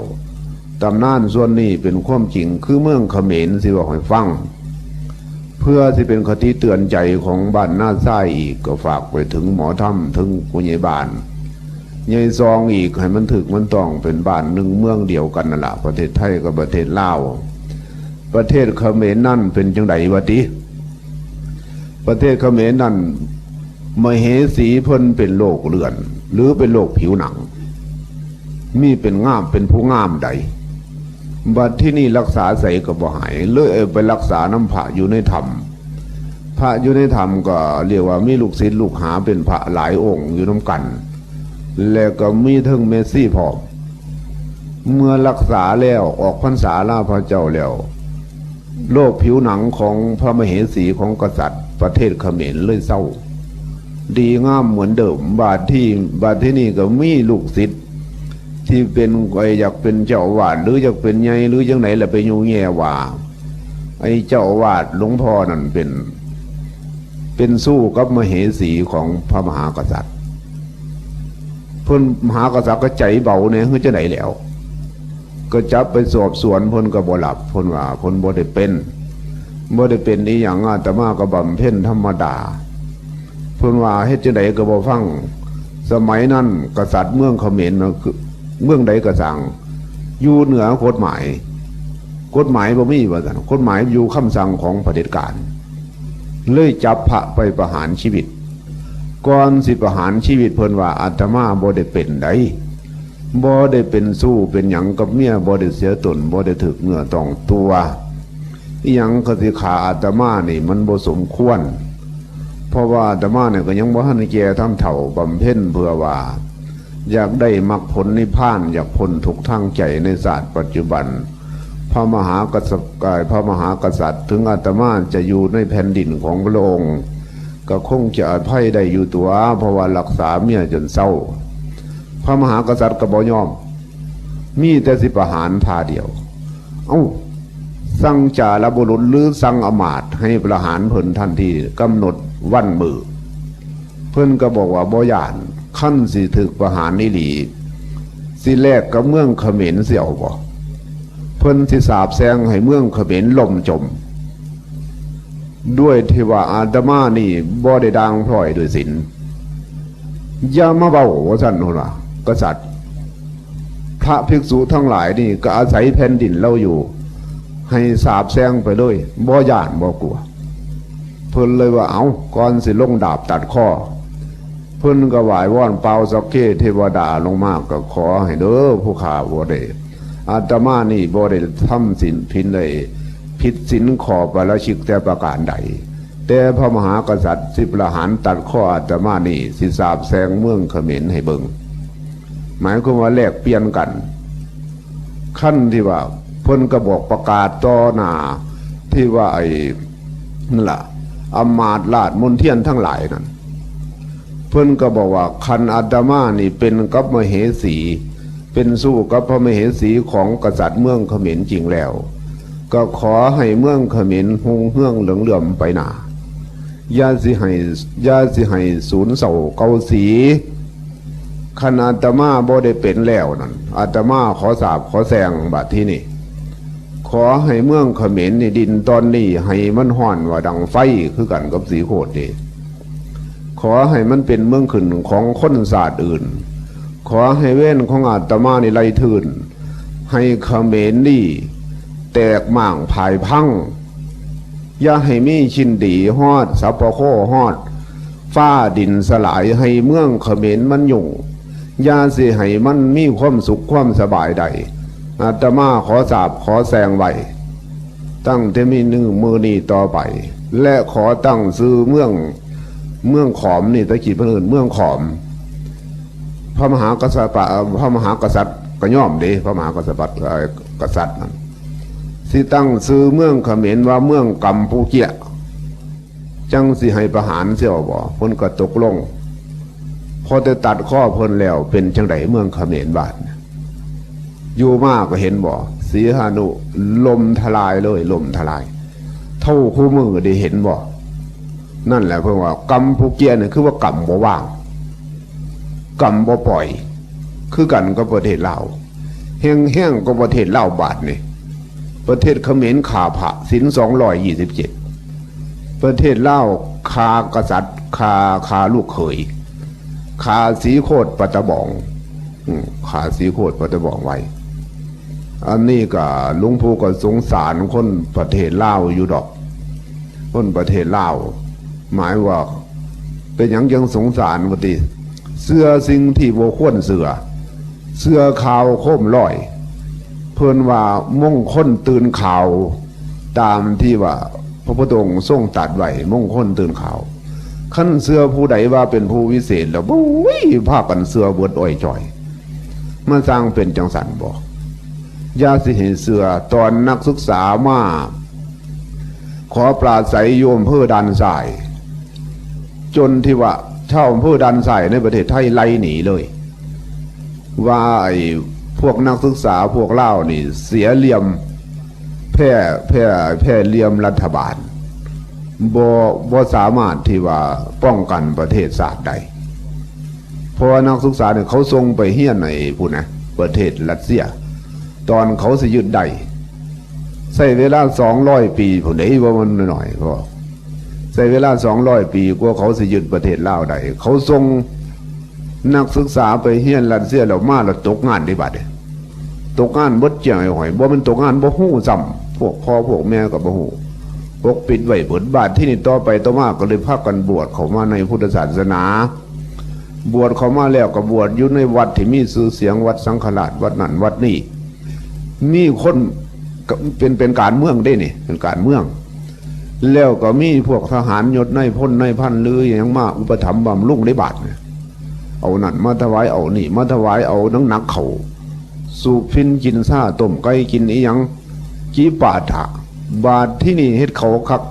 ຕຳນານສ່ວນນີ້ເປັນຄວາມຈິງ ຄືເມືອງຂະເໝນ ຊິເວົ້າໃຫ້ຟັງ ເພື່ອຊິເປັນຄະຕິເຕືອນໃຈຂອງບ້ານນາຊາຍອີກ ກໍຝາກໄປເຖິງໝໍທຳ ເຖິງຜູ້ໃຫຍ່ບ້ານ ໃຫຍ່ຊອງອີກ ໃຫ້ມັນຖືກມັນຕ້ອງເປັນບ້ານໜຶ່ງເມືອງດຽວກັນນັ້ນລະ ປະເທດໄທກັບປະເທດລາວ. ປະເທດຂະເໝນນັ້ນເປັນຈັ່ງໃດວະຕິ? ປະເທດຂະເໝນນັ້ນ ມະເຫສີເພິ່ນເປັນໂລກເລື່ອນ ຫຼືເປັນໂລກຜິວໜັງ ມີເປັນງາມ ເປັນຜູ້ງາມໃດ໋. ບັດທີນີ້ລັກສາໃສກໍບໍ່ຫາຍ ເລີຍເອົາໄປລັກສານຳພະຢູ່ໃນຖ້ຳ. ພະຢູ່ໃນຖ້ຳກໍລຽກວ່າມີລູກສິດລູກຫາເປັນພະຫຼາຍອົງຢູ່ນຳກັນ ແລະກໍມີເຖິງແມ່ຊີພ້ອມ. ເມື່ອລັກສາແລ້ວ ອອກພັນສາລາພະເຈົ້າແລ້ວ ໂລກຜິວໜັງຂອງພະມະເຫສີຂອງກະສັດປະເທດຂະເໝນເລີຍເຊົາ ດີງາມເໝືອນເດີມ. ບາດທີ ບາດທີນີ້ກໍມີລູກສິດທີ່ເປັນ ໄອ້ ຢາກເປັນເຈົ້າອາວາດ ຫຼື ຢາກເປັນໃຫຍ່ ຫຼື ຈັ່ງໃດລະ ໄປຍຸແຍ່ວ່າ ໄອ້ເຈົ້າອາວາດຫຼວງພໍ່ນັ້ນເປັນ ເປັນຊູ້ກັບມະເຫສີຂອງພະມະຫາກະສັດ. ເພິ່ນ ມະຫາກະສັດກໍໃຈເບົາແດ່ ຄືຈັ່ງໃດແລ້ວ ກໍຈັບໄປສອບສວນ ເພິ່ນກໍບໍ່ຮັບ ເພິ່ນວ່າເພິ່ນບໍ່ໄດ້ເປັນ ບໍ່ໄດ້ເປັນອີ່ຫຍັງ ອາດຕະມາກໍບຳເພັນທຳມະດາ. ເພິ່ນວ່າເຮັດຈັ່ງໃດກໍບໍ່ຟັງ. ສະໄໝນັ້ນກະສັດເມືອງຂະເໝນນະ ຄືເມືອງໃດກໍຊ່າງ ຢູ່ເໜືອກົດໝາຍ ກົດໝາຍບໍ່ມີວ່າຊັ້ນ ກົດໝາຍຢູ່ຄຳສັ່ງຂອງຜະເດັດການ ເລີຍຈັບພະໄປປະຫານຊີວິດ. ກ່ອນຊິປະຫານຊີວິດ ເພິ່ນວ່າອາດຕະມາບໍ່ໄດ້ເປັນໃດ ບໍ່ໄດ້ເປັນຊູ້ເປັນຫຍັງກັບເມຍ ບໍ່ໄດ້ເສຍຕົນ ບໍ່ໄດ້ຖືກເນື້ອຕ້ອງຕົວ ອີ່ຫຍັງກໍຊິຂ້າອາດຕະມານີ້ມັນບໍ່ສົມຄວນ. ເພາະວ່າອາດຕະມານີ້ກໍຍັງບໍ່ທັນແກ່ທັນເຖົ້າ ບຳເພັນເພື່ອວ່າຢາກໄດ້ມັກຜົນນິບພານ ຢາກພົ້ນທຸກທາງໃຈໃນຊາດປັດຈຸບັນ. ພະມະຫາກະສັດ ພະມະຫາກະສັດ ເຖິງອາດຕະມາຈະຢູ່ໃນແຜ່ນດິນຂອງພະອົງ ກໍຄົງຈະອະໄພໄດ້ຢູ່ຕົວະ ເພາະວ່າລັກສາເມຍຈົນເຊົາ. ພະມະຫາກະສັດກໍບໍ່ຍອມ ມີແຕ່ຊິປະຫານທ່າດຽວ. ເອົ້າ ສັ່ງຈາລະບຸລຸດ ຫຼື ສັ່ງອາມາດໃຫ້ປະຫານເພິ່ນທັນທີ ກຳນົດວັນມື້. ເພິ່ນກໍບອກວ່າບໍ່ຢ້ານ ຄັນຊິຖືກປະຫານອີ່ຫຼີ ຊິແລກກັບເມືອງຂະເໝນ ຊິເອົາບໍ່? ເພິ່ນຊິສາບແຊ່ງໃຫ້ເມືອງຂະເໝນລົ້ມຈົມ ດ້ວຍທີ່ວ່າອາດຕະມານີ້ບໍ່ໄດ້ດ່າງພ້ອຍດ້ວຍສິນ. ຢ່າມາເວົ້າ ວ່າຊັ້ນ ເພິ່ນວ່າ ກະສັດ ພະພິກສຸທັງຫຼາຍນີ້ກໍອາໄສແຜ່ນດິນລາວຢູ່ ໃຫ້ສາບແຊ່ງໄປເລີຍ ບໍ່ຢ້ານບໍ່ກົວ. ເພິ່ນເລີຍວ່າ ເອົ້າ ກ່ອນຊິລົງດາບຕັດຄໍ ເພິ່ນກໍຫວາຍວອນປ່າວສັກເກເທວະດາລົງມາ ກໍຂໍໃຫ້ເດີຜູ້ຂ້າ ບໍ່ໄດ້ ອາດຕະມານີ້ບໍ່ໄດ້ທຳສິນຜິດໃດ ຜິດສິນຂໍ້ປາລາຊິກແຕ່ປະການໃດ ແຕ່ພະມະຫາກະສັດຊິປະຫານຕັດຄໍອາດຕະມານີ້ ຊິສາບແຊ່ງເມືອງຂະເໝນໃຫ້ເບິ່ງ. ໝາຍຄວາມວ່າແລກປ່ຽນກັນ. ຄັນທີ່ວ່າເພິ່ນກໍບອກປະກາດຕໍ່ໜ້າທີ່ວ່າໄອ້ ນັ້ນລະ ອຳມາດລາດມົນທຽນທັງຫຼາຍນັ້ນ ເພິ່ນກໍບອກວ່າ ຄັນອາດຕະມານີ້ເປັນກັບມະເຫສີ ເປັນຊູ້ກັບພະມະເຫສີຂອງກະສັດເມືອງຂະເໝນຈິງແລ້ວ ກໍຂໍໃຫ້ເມືອງຂະເໝນຮຸ່ງເຮືອງເຫຼືອງເຫຼື້ອມໄປໜ້າ ຢ່າຊິໃຫ້ ຢ່າຊິໃຫ້ສູນເສົ້າເກົ່າສີ. ຄັນອາດຕະມາບໍ່ໄດ້ເປັນແລ້ວນັ້ນ ອາດຕະມາຂໍສາບຂໍແຊ່ງບາດທີນີ້ ຂໍໃຫ້ເມືອງຂະເໝນນີ້ດິນຕອນນີ້ໃຫ້ມັນຮ້ອນວ່າດັງໄຟ ຄືກັນກັບສີໂຄດນີ້. ຂໍໃຫ້ມັນເປັນເມືອງຂຶ້ນຂອງຄົນຊາດອື່ນ. ຂໍໃຫ້ເວນຂອງອາດຕະມານີ້ໄລ່ທຶນ ໃຫ້ຂະເໝນນີ້ແຕກມ້າງພາຍພັງ. ຢ່າໃຫ້ມີຊິ້ນດີຮອດສັບພະໂຄ ຮອດຟ້າດິນສະຫຼາຍ ໃຫ້ເມືອງຂະເໝນມັນຫຍຸ້ງ ຢ່າຊິໃຫ້ມັນມີຄວາມສຸກຄວາມສະບາຍໃດ. ອາດຕະມາຂໍສາບຂໍແຊ່ງໄວ້ ຕັ້ງແຕ່ມີມື້ ມື້ນີ້ຕໍ່ໄປ ແລະ ຂໍຕັ້ງຊື່ເມືອງ ເມືອງຂອມນີ້ ແຕ່ກີ້ເພິ່ນເອີ້ນເມືອງຂອມ. ພະມະຫາກະສັດ ພະມະຫາກະສັດກໍຍອມເດ້ ພະມະຫາກະສັດ ເອີ ກະສັດນັ້ນ ຊິຕັ້ງຊື່ເມືອງຂະເໝນວ່າເມືອງກຳປູເຈຍ ຈັ່ງຊິໃຫ້ປະຫານເສຍບໍ່? ເພິ່ນກໍຕົກລົງ. ພໍແຕ່ຕັດຄໍເພິ່ນແລ້ວ ເປັນຈັ່ງໃດເມືອງຂະເໝນບາດນີ້? ຢູ່ມາກໍເຫັນບໍ່? ສີຫະນຸລົ້ມທະລາຍເລີຍ ລົ້ມທະລາຍ ເທົ່າຄູ່ມື້ໄດ້ເຫັນບໍ່? ນັ້ນແຫຼະເພິ່ນວ່າກຳປູເຈຍນີ້ ຄືວ່າກຳບໍ່ວາງ ກຳບໍ່ປ່ອຍ ຄືກັນກັບປະເທດລາວ ແຮງໆ ກວ່າປະເທດລາວບາດນີ້. ປະເທດຂະເໝນຂ້າພະ ສິນສອງຮ້ອຍຊາວເຈັດ ປະເທດລາວຂ້າກະສັດ ຂ້າ ຂ້າລູກເຂີຍ ຂ້າສີໂຄດປາຕະບອງ ອືມ ຂ້າສີໂຄດປາຕະບອງໄວ້. ອັນນີ້ກະ ຫຼວງປູ່ກໍສົງສານຄົນປະເທດລາວຢູ່ດອກ. ຄົນປະເທດລາວ ໝາຍວ່າ ເປັນຫຍັງຈັ່ງສົງສານວ່າຕິ? ເຊື່ອສິ່ງທີ່ບໍ່ຄວນເຊື່ອ ເຊື່ອຂ່າວໂຄມລອຍ. ເພິ່ນວ່າມົງຄົນຕື່ນຂາວ ຕາມທີ່ວ່າພະພຸດທະອົງຊົງຕັດໄວ້ ມົງຄົນຕື່ນຂາວ. ຄັນເຊື່ອຜູ້ໃດວ່າເປັນຜູ້ວິເສດແລ້ວ ໂອ້ຍ ພາກັນເຊື່ອເບິດອ້ອຍຈ້ອຍ. ມັນຊ່າງເປັນຈັ່ງຊັ້ນບໍ? ຢ່າຊິໃຫ້ເຊື່ອ. ຕອນນັກສຶກສາມາ ຂໍປລາໄສຢູ່ອຳເພີດ່ານຊາຍ ຈົນທີ່ວ່າຊາວອຳເພີດ່ານຊາຍໃນປະເທດໄທໄລ່ໜີເລີຍ ວ່າໄອ້ພວກນັກສຶກສາພວກລາວນີ້ເສຍຫຼ່ຽມ ແພ້ ແພ້ ແພ້ຫຼ່ຽມລັດຖະບານ ບໍ່ ບໍ່ສາມາດທີ່ວ່າປ້ອງກັນປະເທດຊາດໄດ້. ເພາະວ່ານັກສຶກສານີ້ເຂົາສົ່ງໄປຮຽນໃນພຸ້ນນະ ປະເທດຣັດເຊຍ ຕອນເຂົາຊິຍຶດໄດ້ ໃຊ້ເວລາສອງຮ້ອຍປີພຸ້ນເດ້ ບໍ່ແມ່ນໜ້ອຍໆ ກໍໃຊ້ເວລາສອງຮ້ອຍປີກວ່າເຂົາຊິຍຶດປະເທດລາວໄດ້. ເຂົາສົ່ງນັກສຶກສາໄປຮຽນຣັດເຊຍແລ້ວມາແລ້ວຕົກງານເດ້ບາດນີ້ ຕົກງານເບິດຈ້ຽງໄອ້ຫອຍ ບໍ່ແມ່ນຕົກງານ ບໍ່ຮູ້ຊ້ຳ ພວກພໍ່ພວກແມ່ກໍບໍ່ຮູ້ ປົກປິດໄວ້ເບິດ. ບາດທີນີ້ຕໍ່ໄປຕໍ່ມາກໍເລີຍພາກັນບວດເຂົ້າມາໃນພຸດທະສາສະໜາ. ບວດເຂົ້າມາແລ້ວກໍບວດຢູ່ໃນວັດທີ່ມີຊື່ສຽງ ວັດສັງຄະລາດ ວັດນັ້ນວັດນີ້ ມີຄົນ ເປັນ ເປັນການເມືອງເດ້ນີ້ ເປັນການເມືອງ. ແລ້ວກໍມີພວກທະຫານຍົດນາຍພົນນາຍພັນ ຫຼືຫຍັງມາອຸປະຖຳບຳລຸງໃນບາດນີ້ ເອົານັ້ນມາຖະຫວາຍ ເອົານີ້ມາຖະຫວາຍ ເອົາໜັກໆເຂົ້າ ສູບຝິ່ນກິນຊາ ຕົ້ມໄກ່ກິນອີ່ຫຍັງ ຈີປາຖະ. ບາດທີນີ້ເຮັດເຂົາຄັກ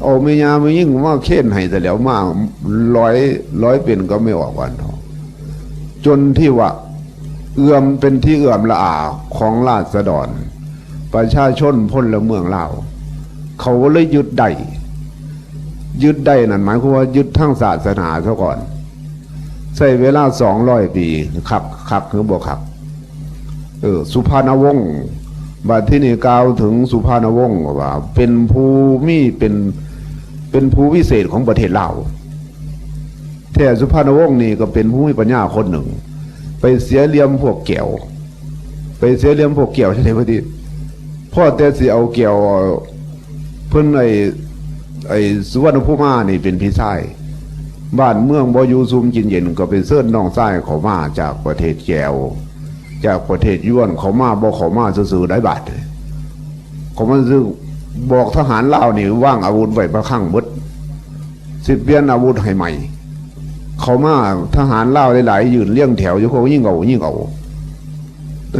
ເອົາແມ່ຍ່າແມ່ຍິງມາເຄນໃຫ້ຊະແລ້ວ ມາລອຍ ລອຍເປັນກັບແມ່ອອກວານທອງ ຈົນທີ່ວ່າເອື້ອມ ເປັນທີ່ເອື້ອມລະອາຂອງລາຊະດອນ ປະຊາຊົນພົນລະເມືອງລາວ ເຂົາເລີຍຍຶດໄດ້. ຍຶດໄດ້ນັ້ນໝາຍຄວາມວ່າຍຶດທາງສາສະໜາຊະກ່ອນ. ໃຊ້ເວລາສອງຮ້ອຍປີ ຄັກ ຄັກຫຼືບໍ່ຄັກ? ເອີ ສຸພານະວົງ ບັດທີນີ້ກ່າວເຖິງສຸພານະວົງວ່າເປັນຜູ້ມີ ເປັນ ເປັນຜູ້ວິເສດຂອງປະເທດລາວ. ແທ້ສຸພານະວົງນີ້ກໍເປັນຜູ້ມີປັນຍາຄົນໜຶ່ງ ໄປເສຍຫຼ່ຽມພວກແກວ ໄປເສຍຫຼ່ຽມພວກແກວຈັ່ງໃດວະຕິ? ພໍແຕ່ຊິເອົາແກວ ເພິ່ນໄອ້ ໄອ້ສຸວັນນະພູມານີ້ເປັນພີ່ຊາຍ ບ້ານເມືອງບໍ່ຢູ່ຊຸ່ມກິນເຢັນ ກໍໄປເຊີນນ້ອງຊາຍເຂົ້າມາຈາກປະເທດແກວ ຈາກປະເທດຢວນ ເຂົ້າມາ ບໍ່ເຂົ້າມາຊື່ໆໄດ໋ບາດນີ້ ເຂົ້າມາຊື່ ບອກທະຫານລາວນີ້ວາງອາວຸດໄວ້ພະຄັງເບິດ ຊິປ່ຽນອາວຸດໃຫ້ໃໝ່. ເຂົ້າມາທະຫານລາວຫຼາຍໆ ຢືນລຽງແຖວຢູ່ ເຂົາຍິງເອົາ ຍິງເອົາ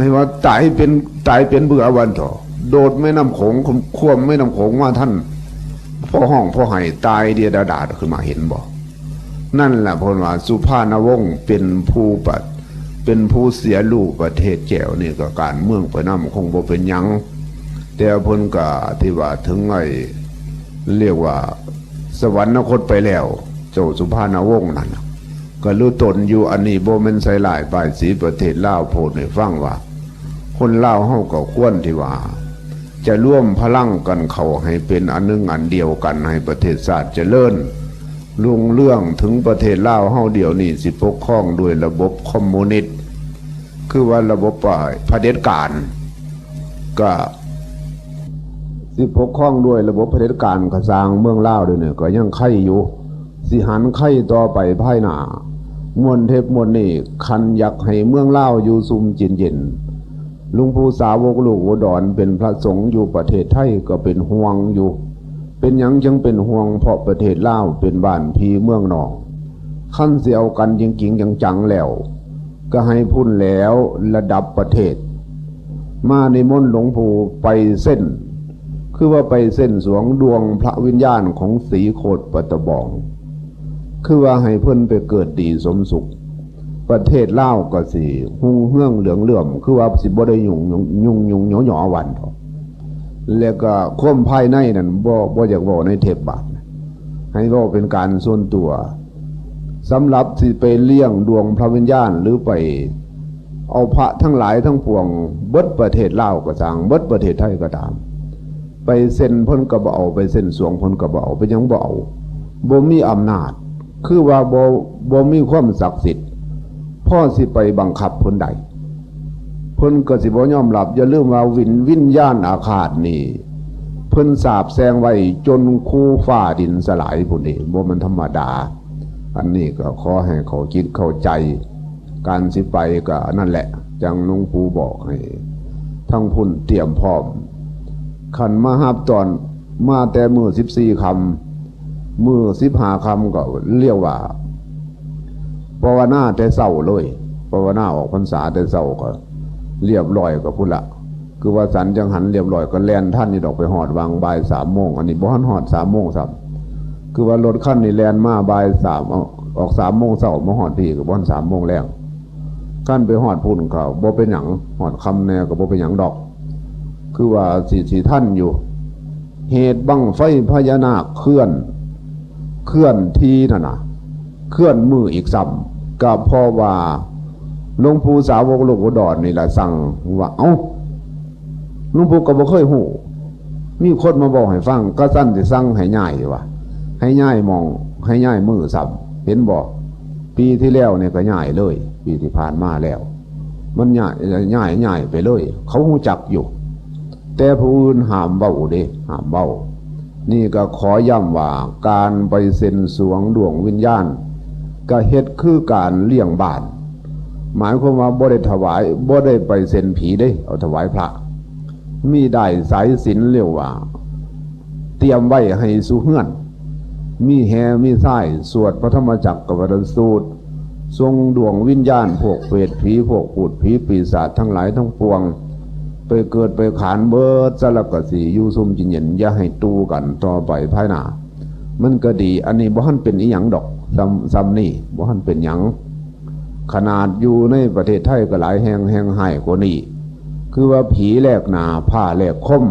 ໃຫ້ວ່າຕາຍເປັນ ຕາຍເປັນເບືອວ່າຊັ້ນເຖາະ ໂດດແມ່ນ້ຳໂຂງ ຄວ້ຳແມ່ນ້ຳໂຂງມາທັນ ພໍຮ້ອງພໍໄຫ້ ຕາຍເດຍດາດາດຂຶ້ນມາ ເຫັນບໍ່? ນັ້ນລະເພິ່ນວ່າສຸພານະວົງເປັນຜູ້ປະ ເປັນຜູ້ເສຍລູກປະເທດແກວນີ້ ກໍການເມືອງໄປນຳ ຄົງບໍ່ເປັນຫຍັງ ແຕ່ເພິ່ນກໍທີ່ວ່າເຖິງໄອ້ ລຽກວ່າ ສະຫວັນນະຄົດໄປແລ້ວ ເຈົ້າສຸພານະວົງນັ້ນນະ ກະລືຕົນຢູ່. ອັນນີ້ບໍ່ແມ່ນໃສ່ຮ້າຍປ້າຍສີປະເທດລາວ ໂພດໃຫ້ຟັງວ່າ ຄົນລາວເຮົາກໍຄວນທີ່ວ່າ ຈະລວມພະລັງກັນເຂົ້າໃຫ້ເປັນອັນໜຶ່ງອັນດຽວກັນ ໃຫ້ປະເທດຊາດຈະເລີນຮຸ່ງເຮືອງ. ເຖິງປະເທດລາວເຮົາດຽວນີ້ຊິປົກຄອງດ້ວຍລະບົບຄອມມູນິດ ຄືວ່າລະບົບ ອາ ຜະເດັດການ ກະ ຊິປົກຄອງດ້ວຍລະບົບຜະເດັດການກໍຊ່າງ ເມືອງລາວດຽວນີ້ກໍຍັງໄຄຢູ່ ຊິຫັນໄຄຕໍ່ໄປພາຍໜ້າ. ມ່ວນເທັບມ່ວນນີ້ ຄັນຢາກໃຫ້ເມືອງລາວຢູ່ຊຸ່ມກິນເຢັນ ຫຼວງປູ່ສາວົກລູກອຸດອນເປັນພະສົງຢູ່ປະເທດໄທກໍເປັນຫ່ວງຢູ່. ເປັນຫຍັງຈຶ່ງເປັນຫ່ວງ? ເພາະປະເທດລາວເປັນບ້ານພີ່ເມືອງນ້ອງ. ຄັນຊິເອົາກັນຈິງໆຈັງໆແລ້ວ ກໍໃຫ້ພຸ້ນແລ້ວ ລະດັບປະເທດ ມານິມົນຫຼວງປູ່ໄປເຊັນ ຄືວ່າໄປເຊັນສວງດວງພະວິນຍານຂອງສີໂຄດປະຕະບອງ ຄືວ່າໃຫ້ເພິ່ນໄປເກີດດີສົມສຸກ ປະເທດລາວກໍຊິຮຸ່ງເຮືອງເຫຼືອງເຫຼື້ອມ ຄືວ່າຊິບໍ່ໄດ້ຫຍຸ້ງ ຫຍຸ້ງຫຍຸ້ງຫຍໍ້ໆວ່າຊັ້ນເຖາະ. ແລ້ວກໍຄວາມພາຍໃນນັ້ນ ບໍ່ ບໍ່ຢາກເວົ້າໃນເທບບາດ ໃຫ້ເວົ້າເປັນການສ່ວນຕົວ. ສຳລັບຊິໄປລ້ຽງດວງພະວິນຍານ ຫຼື ໄປເອົາພະທັງຫຼາຍທັງປວງ ເບິດປະເທດລາວກໍຊ່າງ ເບິດປະເທດໄທກໍຕາມ ໄປເຊັນເພິ່ນກໍບໍ່ເອົາ ໄປເຊັນສວງເພິ່ນກໍບໍ່ເອົາ. ເປັນຫຍັງບໍ່ເອົາ? ບໍ່ມີອຳນາດ ຄືວ່າບໍ່ ບໍ່ມີຄວາມສັກສິດ ພໍຊິໄປບັງຄັບເພິ່ນໄດ້. ເພິ່ນກໍຊິບໍ່ຍອມຮັບ. ຢ່າລືມວ່າວິນ ວິນຍານອາຄາດນີ້ ເພິ່ນສາບແຊ່ງໄວ້ຈົນຄູຟ້າດິນສະຫຼາຍພຸ້ນເດ ບໍ່ແມ່ນທຳມະດາ. ອັນນີ້ກໍຂໍໃຫ້ເຂົ້າຈິດເຂົ້າໃຈ. ການຊິໄປກໍນັ້ນແຫຼະ ຈັ່ງຫຼວງปู่ບອກໃຫ້ທາງພຸ້ນຕຽມພ້ອມ. ຄັນມາຮັບຕອນ ມາແຕ່ມື້ສິບສີ່ຄ່ຳ ມື້ສິບຫ້າຄ່ຳກໍລຽກວ່າ ພາວະນາແຕ່ເຊົ້າເລີຍ ພາວະນາອອກພັນສາແຕ່ເຊົ້າກໍລຽບຮ້ອຍ ກໍພຸ້ນລະ ຄືວ່າສັນຈັງຫັນລຽບຮ້ອຍ ກໍແລ່ນທັນຢູ່ດອກ ໄປຮອດຫວ່າງບ່າຍສາມໂມງ. ອັນນີ້ບໍ່ທັນຮອດສາມໂມງຊ້ຳ ຄືວ່າລົດຄັນນີ້ແລ່ນມາບ່າຍສາມ ອອກສາມໂມງເຊົ້າ ມາຮອດພີ້ກໍບໍ່ທັນສາມໂມງແລງ. ຄັນໄປຮອດພຸ້ນກໍບໍ່ເປັນຫຍັງ ຮອດຄ່ຳແດ່ກໍບໍ່ເປັນຫຍັງດອກ ຄືວ່າຊິ ຊິທັນຢູ່. ເຫດບັ້ງໄຟພະຍານາກເຄື່ອນ ເຄື່ອນທີ່ນັ້ນນະ ເຄື່ອນມື້ອີກຊ້ຳ ກໍເພາະວ່າຫຼວງປູ່ສາວົກລູກອຸດອນນີ້ລະສັ່ງວ່າ ເອົ້າ ຫຼວງປູ່ກໍບໍ່ເຄີຍຮູ້ ມີຄົນມາເວົ້າໃຫ້ຟັງ ກະຊັ້ນຊິສັ່ງໃຫ້ຍ້າຍວ່າ ໃຫ້ຍ້າຍໝ່ອງ ໃຫ້ຍ້າຍມື້ຊ້ຳ. ເຫັນບໍ່? ປີທີ່ແລ້ວນີ້ກໍຍ້າຍເລີຍ ປີທີ່ຜ່ານມາແລ້ວ ມັນຍ້າຍ ຍ້າຍ ຍ້າຍໄປເລີຍ ເຂົາຮູ້ຈັກຢູ່. ແຕ່ຜູ້ອື່ນຫ້າມເວົ້າເດ້ ຫ້າມເວົ້າ. ນີ້ກໍຂໍຢ້ຳວ່າ ການໄປເຊັນສວງດວງວິນຍານ ກໍເຮັດຄືການລ້ຽງບ້ານ ໝາຍຄວາມວ່າບໍ່ໄດ້ຖວາຍ ບໍ່ໄດ້ໄປເຊັນຜີເດ້ ເອົາຖວາຍພະ. ມີດ້າຍສາຍສິນ ເອີ້ນວ່າ ຕຽມໄວ້ໃຫ້ສູ່ເຮືອນ ມີແຮ່ມີຊາຍ ສວດພະທຳມະຈັກກະວັດຕະສູດ ສົ່ງດວງວິນຍານພວກເປດຜີ ພວກພູດຜີປີສາດທັງຫຼາຍທັງປວງ ໄປເກີດໄປຂານເບິດ ສາລະກະສີ ຢູ່ຊຸ່ມກິນເຢັນ ຢ່າໃຫ້ຕູ້ກັນຕໍ່ໄປພາຍໜ້າ ມັນກໍດີ. ອັນນີ້ບໍ່ທັນເປັນອີ່ຫຍັງດອກ ຊ່ຳ ຊ່ຳນີ້ບໍ່ທັນເປັນຫຍັງ. ຂະໜາດຢູ່ໃນປະເທດໄທກໍຫຼາຍແຫ່ງ ແຮ່ງຮ້າຍກວ່ານີ້ ຄືວ່າຜີແລກໜ້າ ພ້າແລກຄົມ.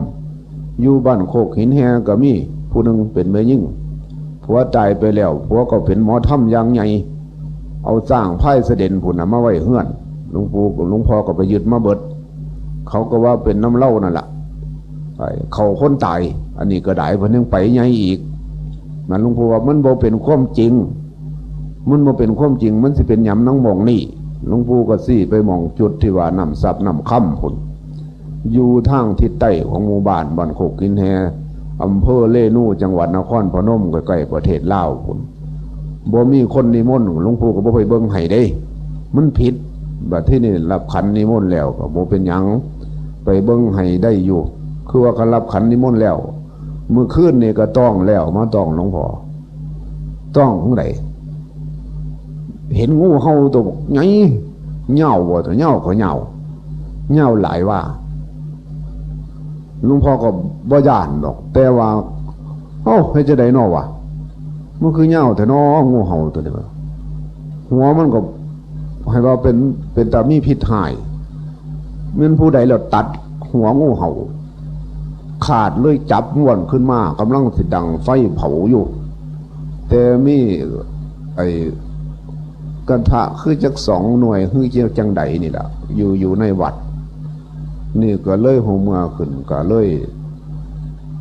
ຢູ່ບ້ານໂຄກຫີນແຮ່ກໍມີຜູ້ໜຶ່ງເປັນແມ່ຍິງ ຜົວຕາຍໄປແລ້ວ ຜົວກໍເປັນໝໍທຳຢ່າງໃຫຍ່ ເອົາຊ້າງພາຍສະເດັນພຸ້ນນະມາໄວ້ເຮືອນ ຫຼວງປູ່ ຫຼວງພໍ່ກໍໄປຍຶດມາເບິດ. ເຂົາກໍວ່າເປັນນຳລາວນັ້ນລະ ໄອ້ເຂົ້າຄົນຕາຍ. ອັນນີ້ກໍໄດ້ ເພິ່ນຍັງໄປໃຫຍ່ອີກ. ນັ້ນ ຫຼວງປູ່ວ່າມັນບໍ່ເປັນຄວາມຈິງ ມັນບໍ່ເປັນຄວາມຈິງ ມັນຊິເປັນຫຍັງນຳໝ່ອງນີ້? ຫຼວງປູ່ກໍຊີ້ໄປໝ່ອງຈຸດທີ່ວ່ານ້ຳຊັບນ້ຳຄຳພຸ້ນ ຢູ່ທາງທິດໃຕ້ຂອງໝູ່ບ້ານ ບ້ານໂຄກຫີນແຮ່ ອຳເພີເລນູ ຈັງຫວັດນະຄອນພະນົມ ໃກ້ໆປະເທດລາວພຸ້ນ. ບໍ່ມີຄົນນິມົນ ຫຼວງປູ່ກໍບໍ່ໄປເບິ່ງໃຫ້ເດ້ ມັນຜິດ. ບັດທີນີ້ຮັບຂັນນິມົນແລ້ວກໍບໍ່ເປັນຫຍັງ ໄປເບິ່ງໃຫ້ໄດ້ຢູ່. ຄືວ່າຄັນຮັບຂັນນິມົນແລ້ວ ມື້ຄືນນີ້ກໍຕ້ອງແລ້ວ ມາຕ້ອງຫຼວງພໍ່ ຕ້ອງຈັ່ງໃດ ເຫັນງູເຫົ່າໂຕບັກໃຫຍ່ ຍາວບໍ່ ໂຕຍາວກໍຍາວ ຍາວຫຼາຍວ່າ ຫຼວງພໍ່ກໍບໍ່ຢ້ານດອກ ແຕ່ວ່າ ເອົ້າ ເຮັດຈັ່ງໃດນໍວະ ມັນຄືຍາວແທ້ນໍ ງູເຫົ່າໂຕນີ້ ຫົວມັນກໍໃຫ້ວ່າເປັນ ເປັນຕາມີພິດຮ້າຍ ແມ່ນຜູ້ໃດແລ້ວຕັດຫົວງູເຫົ່າຂາດເລີຍ ຈັບມ້ວນຂຶ້ນມາ ກຳລັງຊິດັງໄຟເຜົາຢູ່ ແຕ່ມີໄອ້ກະທະຄືຈັກສອງໜ່ວຍ ຄືຈັ່ງໃດນີ້ລະ ຢູ່ ຢູ່ໃນວັດ ນີ້ກໍເລີຍຫົວເມືອຂຶ້ນ ກໍເລີຍ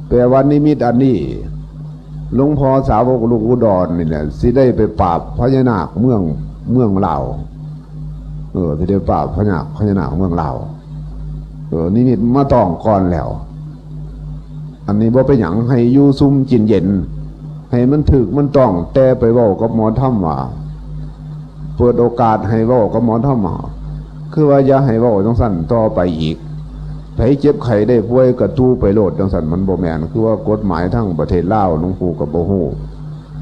ແປວ່ານິມິດອັນນີ້ ຫຼວງພໍ່ສາວົກລູກອຸດອນນີ້ແຫຼະ ຊິໄດ້ໄປປາບພະຍານາກເມືອງ ເມືອງລາວ ເອີ ຊິໄດ້ປາບພະຍາ ພະຍານາກເມືອງລາວ ເອີ ນິມິດມາຕ້ອງກ່ອນແລ້ວ. ອັນນີ້ບໍ່ເປັນຫຍັງ ໃຫ້ຢູ່ຊຸ່ມກິນເຢັນ ໃຫ້ມັນຖືກມັນຕ້ອງ ແຕ່ໄປເວົ້າກັບໝໍທຳວ່າ ເປີດໂອກາດໃຫ້ເວົ້າກັບໝໍທຳວ່າ ຄືວ່າຢ່າໃຫ້ເວົ້າຈັ່ງຊັ້ນຕໍ່ໄປອີກ ໃຜເຈັບໄຂ້ໄດ້ປ່ວຍກໍຕູ້ໄປໂລດ ຈັ່ງຊັ້ນມັນບໍ່ແມ່ນ. ຄືວ່າກົດໝາຍທາງປະເທດລາວ ຫຼວງປູ່ກໍບໍ່ຮູ້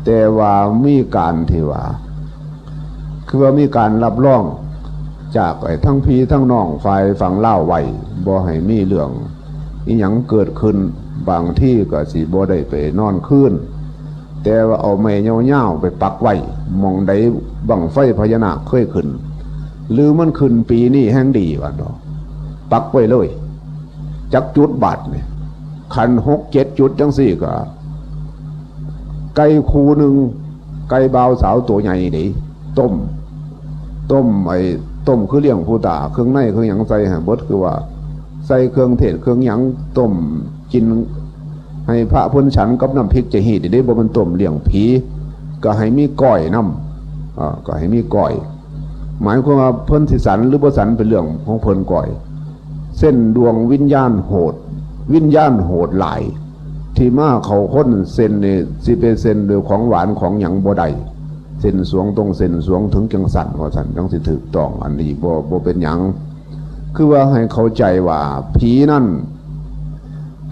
ແຕ່ວ່າມີການທີ່ວ່າ ຄືວ່າມີການຮັບຮອງຈາກ ເອີ ທັງພີ່ທັງນ້ອງຝ່າຍຝັ່ງລາວໄວ້ ບໍ່ໃຫ້ມີເລື່ອງອີ່ຫຍັງເກີດຂຶ້ນ. ບາງທີກໍຊິບໍ່ໄດ້ໄປນອນຄືນ ແຕ່ວ່າເອົາໄມ້ຍາວໆໄປປັກໄວ້ ໝ່ອງໃດບັ້ງໄຟພະຍານາກເຄີຍຂຶ້ນ ຫຼືມັນຂຶ້ນປີນີ້ແຮ່ງດີວ່າເນາະ ປັກໄວ້ເລີຍ ຈັກຈຸດບາດນີ້. ຄັນຫົກເຈັດຈຸດຈັ່ງຊີ້ກໍ ໄກ່ຄູ່ໜຶ່ງ ໄກ່ບ່າວສາວໂຕໃຫຍ່ເດ້ ຕົ້ມ ຕົ້ມໄອ້ ຕົ້ມຄືລ້ຽງຜູ້ຕາ ເຄື່ອງໃນເຄື່ອງຫຍັງໃສ່ໃຫ້ເບິດ ຄືວ່າໃສ່ເຄື່ອງເທດເຄື່ອງຫຍັງ ຕົ້ມກິນ ໃຫ້ພະເພິ່ນສັນກັບນ້ຳພິກຈະຮີດເດ້ ບໍ່ແມ່ນຕົ້ມລ້ຽງຜີ ກໍໃຫ້ມີກ້ອຍນຳ ເອີ ກໍໃຫ້ມີກ້ອຍ ໝາຍຄວາມວ່າເພິ່ນຊິສັນຫຼືບໍ່ສັນເປັນເລື່ອງຂອງເພິ່ນກ້ອຍ. ເສັ້ນດວງວິນຍານໂຫດ ວິນຍານໂຫດຫຼາຍ ທີ່ມາເຂົ້າຄົນເສັ້ນນີ້ ຊິໄປເສັ້ນດ້ວຍຂອງຫວານຂອງຫຍັງບໍ່ໄດ້ ເສັ້ນສວງຕົງເສັ້ນສວງເຖິງຈັ່ງຊັ້ນ ວ່າຊັ້ນຈັ່ງຊິຖືກຕ້ອງ ອັນນີ້ບໍ່ ບໍ່ເປັນຫຍັງ. ຄືວ່າໃຫ້ເຂົ້າໃຈວ່າຜີນັ້ນ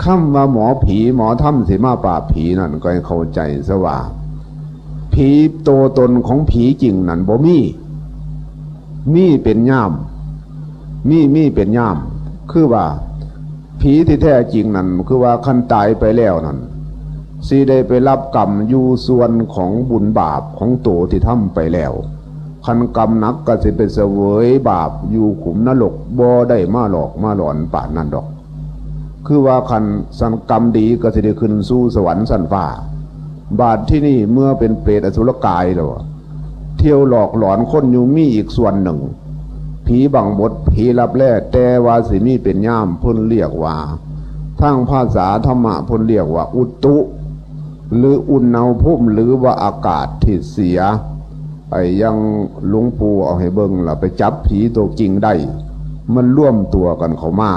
ຄຳວ່າໝໍຜີ ໝໍທຳຊິມາປາບຜີນັ້ນ ກໍໃຫ້ເຂົ້າໃຈຊະວ່າ ຜີໂຕຕົນຂອງຜີຈິງນັ້ນບໍ່ມີ ມີເປັນຍາມ ມີ ມີເປັນຍາມ ຄືວ່າ ຜີທີ່ແທ້ຈິງນັ້ນ ຄືວ່າຄັນຕາຍໄປແລ້ວນັ້ນ ຊິໄດ້ໄປຮັບກຳຢູ່ສ່ວນຂອງບຸນບາບຂອງໂຕທີ່ທຳໄປແລ້ວ ຄັນກຳໜັກກໍຊິໄປສະເຫວີຍບາບຢູ່ຂຸມນະລົກ ບໍ່ໄດ້ມາຫຼອກມາຫຼອນປານນັ້ນດອກ. ຄືວ່າຄັນສັນກຳດີກໍຊິໄດ້ຂຶ້ນສູ່ສະຫວັນຊັ້ນຟ້າ. ບາດທີນີ້ເມື່ອເປັນເປດອະສຸລະກາຍແລ້ວ ທ່ຽວຫຼອກຫຼອນຄົນຢູ່ ມີອີກສ່ວນໜຶ່ງ ຜີບັງບົດ ຜີລັບແລ ແຕ່ວ່າຊິມີເປັນຍາມ ເພິ່ນລຽກວ່າ ທາງພາສາທຳມະເພິ່ນລຽກວ່າອຸຕຸ ຫຼື ອຸນຫະພູມ ຫຼືວ່າອາກາດທີ່ເສຍ. ໄອ້ຢ່າງຫຼວງปู่ເອົາໃຫ້ເບິ່ງລະ ໄປຈັບຜີໂຕຈິງໄດ້ ມັນລວມຕົວກັນເຂົ້າມາ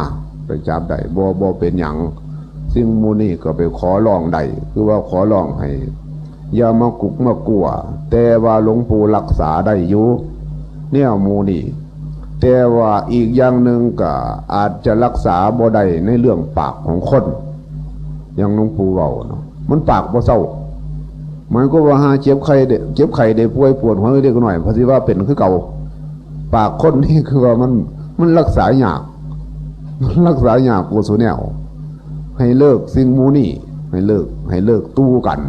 ໄປຈັບໄດ້ ບໍ່ ບໍ່ເປັນຫຍັງ. ສິ່ງໝູ່ນີ້ກໍໄປຂໍຮ້ອງໄດ້ ຄືວ່າຂໍຮ້ອງໃຫ້ຢ່າມາກຸກມາກົວ ແຕ່ວ່າຫຼວງປູ່ລັກສາໄດ້ຢູ່ແນວໝູ່ນີ້ ແຕ່ວ່າອີກຢ່າງໜຶ່ງກໍອາດຈະລັກສາບໍ່ໄດ້ໃນເລື່ອງປາກຂອງຄົນ ຢ່າງຫຼວງປູ່ເວົ້າເນາະ ມັນປາກບໍ່ເຊົາ ໝາຍຄວາມວ່າຫາເຈັບໄຂ້ໄດ້ ເຈັບໄຂ້ໄດ້ປ່ວຍປວດຫົວເລັກນ້ອຍ ເພິ່ນຊິວ່າເປັນຄືເກົ່າ. ປາກຄົນນີ້ຄືວ່າມັນ ມັນລັກສາຍາກ ມັນລັກສາຍາກກວ່າສູ່ແນວ. ໃຫ້ເລີກສິ່ງໝູ່ນີ້ ໃຫ້ເລີກ ໃຫ້ເລີກຕູ່ກັນ.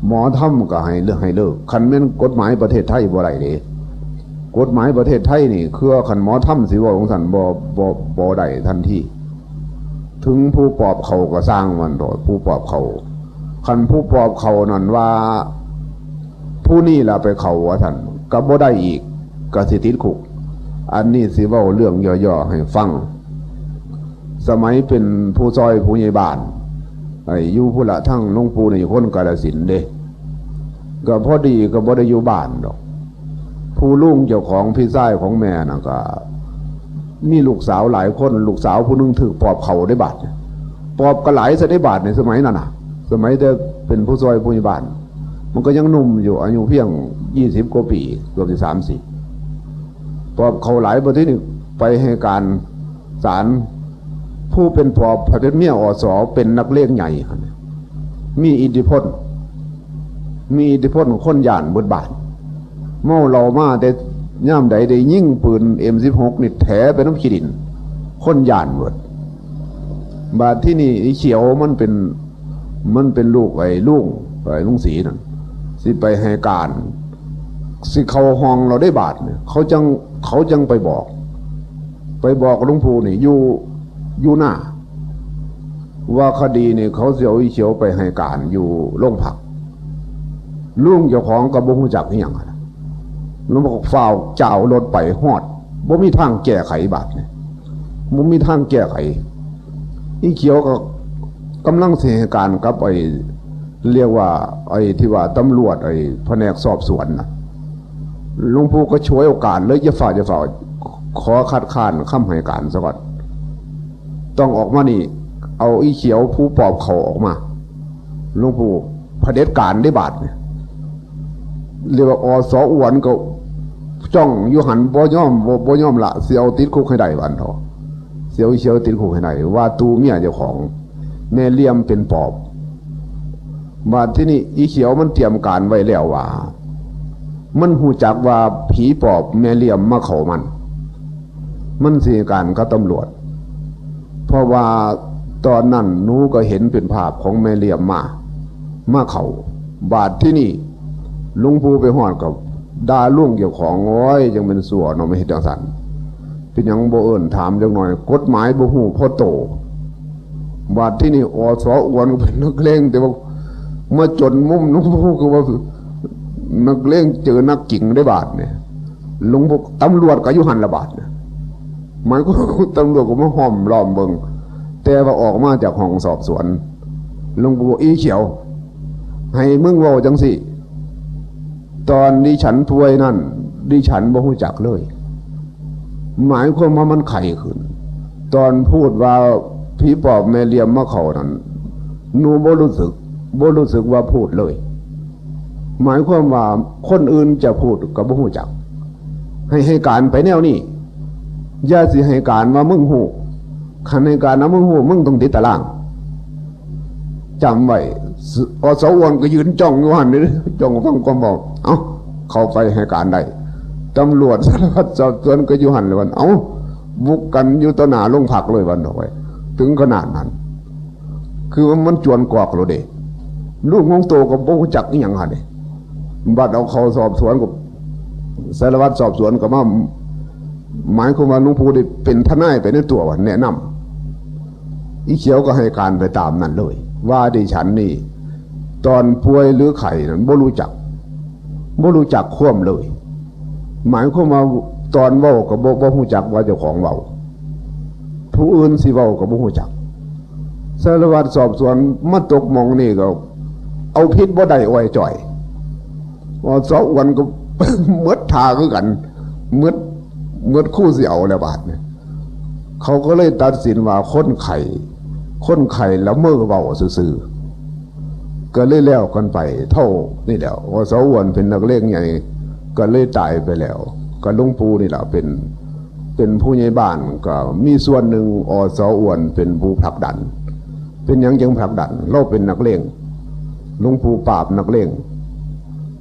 ໝໍທຳກໍໃຫ້ເລີກ ໃຫ້ເລີກ ຄັນແມ່ນກົດໝາຍປະເທດໄທບໍ່ໄດ້ເດ້. ກົດໝາຍປະເທດໄທນີ້ ຄືວ່າຄັນໝໍທຳຊິເວົ້າຈັ່ງຊັ້ນ ບໍ່ ບໍ່ ບໍ່ໄດ້ທັນທີ. ເຖິງຜູ້ປອບເຂົ້າກໍຊ່າງມັນໂລດ ຜູ້ປອບເຂົ້າ ຄັນຜູ້ປອບເຂົ້ານັ້ນວ່າ ຜູ້ນີ້ລະໄປເຂົ້າວ່າຊັ້ນ ກໍບໍ່ໄດ້ອີກ ກໍຊິຕິດຄຸກ. ອັນນີ້ຊິເວົ້າເລື່ອງຫຍໍ້ໆໃຫ້ຟັງ. ສະໄໝເປັນຜູ້ຊ່ອຍຜູ້ໃຫຍ່ບ້ານ ໄອ້ຢູ່ພຸ້ນລະ ທາງຫຼວງປູ່ນີ້ຄົນກາລະສິນເດ້ ກໍພໍດີກໍບໍ່ໄດ້ຢູ່ບ້ານດອກ. ຜູ້ລຸງເຈົ້າຂອງ ພີ່ຊາຍຂອງແມ່ນະ ກໍມີລູກສາວຫຼາຍຄົນ ລູກສາວຜູ້ໜຶ່ງຖືກປອບເຂົ້າເດ້ບາດນີ້ ປອບກໍຫຼາຍຊະເດ້ບາດນີ້ ສະໄໝນັ້ນນະ ສະໄໝແຕ່ເປັນຜູ້ຊ່ອຍຜູ້ໃຫຍ່ບ້ານ ມັນກໍຍັງໜຸ່ມຢູ່ ອາຍຸພຽງຊາວກວ່າປີ ເກືອບຊິສາມສິບ ປອບເຂົ້າຫຼາຍ ບັດທີນີ້ໄປໃຫ້ການສານ ຜູ້ເປັນປອບ ໄປເປັນເມຍ ອສ ເປັນນັກເລງໃຫຍ່ ມີອິດທິພົນ ມີອິດທິພົນ ຄົນຢ້ານເບິດບ້ານ. ເມົາເຫຼົ້າມາແຕ່ຍາມໃດໄດ້ຍິງປືນເອັມສິບຫົກນີ້ແຖໄປນຳຂີ້ດິນ ຄົນຢ້ານເບິດ. ບາດທີນີ້ອີຂຽວມັນເປັນ ມັນເປັນລູກໄອ້ລຸງ ໄອ້ລຸງສີນັ້ນ ຊິໄປໃຫ້ການ ຊິເຂົ້າຫ້ອງແລ້ວເດ້ບາດນີ້ ເຂົາຈັ່ງ ເຂົາຈັ່ງໄປບອກ ໄປບອກຫຼວງປູ່ນີ້ຢູ່ ຢູ່ໜ້າ ວ່າຄະດີນີ້ເຂົາຊິເອົາອີຂຽວໄປໃຫ້ການຢູ່ໂລງພັກ. ລຸງເຈົ້າຂອງກໍບໍ່ຮູ້ຈັກອີຫຍັງຫັ້ນນະ ແລ້ວມັນກໍຟ້າວຈ້າວລົດໄປຮອດ ບໍ່ມີທາງແກ້ໄຂບາດນີ້ ບໍ່ມີທາງແກ້ໄຂ. ອີຂຽວກໍກຳລັງຊິໃຫ້ການກັບໄອ້ ລຽກວ່າໄອ້ທີ່ວ່າຕຳຫຼວດ ໄອ້ພະແນກສອບສວນນະ ຫຼວງປູ່ກໍສວຍໂອກາດເລີຍ ຢ່າຟ້າວ ຢ່າຟ້າວ ຂໍຄັດຄ້ານຄຳໃຫ້ການສາກ່ອນ ຕ້ອງອອກມານີ້ ເອົາອີຂຽວຜູ້ປອບເຂົ້າອອກມາ. ຫຼວງປູ່ຜະເດັດການເດ້ບາດນີ້ ເລີຍວ່າ ອສ ອວນ ກໍຈ້ອງຢູ່ຫັ້ນ ບໍ່ຍອມ ບໍ່ ບໍ່ຍອມລະ ຊິເອົາຕິດຄຸກໃຫ້ໄດ້ ວ່າຊັ້ນເຖາະ ຊິເອົາອີຂຽວຕິດຄຸກໃຫ້ໄດ້ ວ່າຕູ່ເມຍເຈົ້າຂອງ ແມ່ຫຼ້ຽມເປັນປອບ. ບາດທີນີ້ອີຂຽວມັນຕຽມການໄວ້ແລ້ວວ່າ ມັນຮູ້ຈັກວ່າຜີປອບແມ່ຫຼ້ຽມມາເຂົ້າມັນ ມັນຊິໃຫ້ການກັບຕຳຫຼວດ ເພາະວ່າຕອນນັ້ນໜູກໍເຫັນເປັນພາບຂອງແມ່ຫຼ້ຽມມາ ມາເຂົ້າ. ບາດທີນີ້ ຫຼວງປູ່ໄປຮອດກໍດ່າລຸງເຈົ້າຂອງ ໂອ້ຍ ຈັ່ງແມ່ນຊົ່ວເນາະ ມາເຮັດຈັ່ງຊັ້ນ ເປັນຫຍັງບໍ່ເອີ້ນຖາມຈັກໜ່ອຍ ກົດໝາຍບໍ່ຮູ້ພໍໂຕ. ບາດທີນີ້ ອສ ອວນ ກໍເປັນນັກເລງ ແຕ່ວ່າມາຈົນມຸມ ຫຼວງປູ່ ຄືວ່ານັກເລງເຈີນັກຈິງໄດ້ບາດນີ້ ຫຼວງ ຕຳຫຼວດກໍຢູ່ຫັ້ນລະບາດນີ້ ໝາຍຄວາມວ່າຕຳຫຼວດກໍມາຫ້ອມລ້ອມເບິ່ງ ແຕ່ວ່າອອກມາຈາກຫ້ອງສອບສວນ ຫຼວງປູ່ອີຂຽວ ໃຫ້ມຶງເວົ້າຈັ່ງຊີ້ ຕອນດິສັນປ່ວຍນັ້ນ ດິສັນບໍ່ຮູ້ຈັກເລີຍ ໝາຍຄວາມວ່າມັນໄຂ້ຂຶ້ນ. ຕອນພູດວ່າຜີປອບແມ່ຫຼ້ຽມມາເຂົ້ານັ້ນ ໜູບໍ່ຮູ້ສຶກ ບໍ່ຮູ້ສຶກວ່າພູດເລີຍ. ໝາຍຄວາມວ່າຄົນອື່ນຈະພູດກໍບໍ່ຮູ້ຈັກ ໃຫ້ໃຫ້ການໄປແນວນີ້ ຢ່າຊິໃຫ້ການວ່າມຶງຮູ້ ຄັນໃຫ້ການວ່າມຶງຮູ້ ມຶງຕ້ອງຕິດຕາລາງ. ຈຳໄວ້ ອສອ້ວນກໍຢືນຈ້ອງຢູ່ຫັ້ນເດ້ ຈ້ອງຟັງຄວາມເວົ້າ. ເອົ້າ ເຂົ້າໄປໃຫ້ການໄດ້ ຕຳຫຼວດສາລະວັດສອບສວນກໍຢູ່ຫັ້ນແຫຼະ. ເອົ້າ ບຸກກັນຢູ່ຕໍ່ໜ້າໂລງພັກເລີຍ ວ່າດອກໄວ້ ເຖິງຂະໜາດນັ້ນ ຄືວ່າມັນຈວນກອກໂລດເດ້ ລູກຂອງໂຕກໍບໍ່ຮູ້ຈັກອີ່ຫຍັງຫັ້ນເດ້. ບັດເອົາເຂົ້າສອບສວນກໍ ສາລະວັດສອບສວນກໍມາ ໝາຍຄວາມວ່າຫຼວງປູ່ໄດ້ເປັນທະນາຍໄປໃນຕົວ ວ່າແນະນຳ. ອີຂຽວກໍໃຫ້ການໄປຕາມນັ້ນເລີຍ ວ່າດິສັນນີ້ຕອນປ່ວຍຫຼືໄຂ້ນັ້ນບໍ່ຮູ້ຈັກ ບໍ່ຮູ້ຈັກຄວາມເລີຍ. ໝາຍຄວາມວ່າຕອນເວົ້າກໍບໍ່ ບໍ່ຮູ້ຈັກວ່າເຈົ້າຂອງເວົ້າ ຜູ້ອື່ນຊິເວົ້າກໍບໍ່ຮູ້ຈັກ. ສາລະວັດສອບສວນມາຕົກໝ່ອງນີ້ກໍເອົາຜິດບໍ່ໄດ້ ອ້ອຍຈ້ອຍ. ອສອ້ວນກໍ ໝົດທ່າຄືກັນ ໝົດ ໝົດຄູຊິເອົາແລ້ວບາດນີ້. ເຂົາກໍເລີຍຕັດສິນວ່າຄົນໄຂ້ ຄົນໄຂ້ລະເມີເວົ້າຊື່ໆ ກໍເລີຍແລ້ວກັນໄປເທົ່ານີ້ແຫຼ້ວ. ອສອ້ວນເປັນນັກເລງໃຫຍ່ ກໍເລີຍຕາຍໄປແລ້ວ ກໍຫຼວງປູ່ນີ້ລະເປັນ ເປັນຜູ້ໃຫຍ່ບ້ານ ກໍມີສ່ວນໜຶ່ງ ອສອ້ວນເປັນຜູ້ຜັກດັນ. ເປັນຫຍັງຈຶ່ງຜັກດັນ? ລາວເປັນນັກເລງ ຫຼວງປູ່ປາບນັກເລງ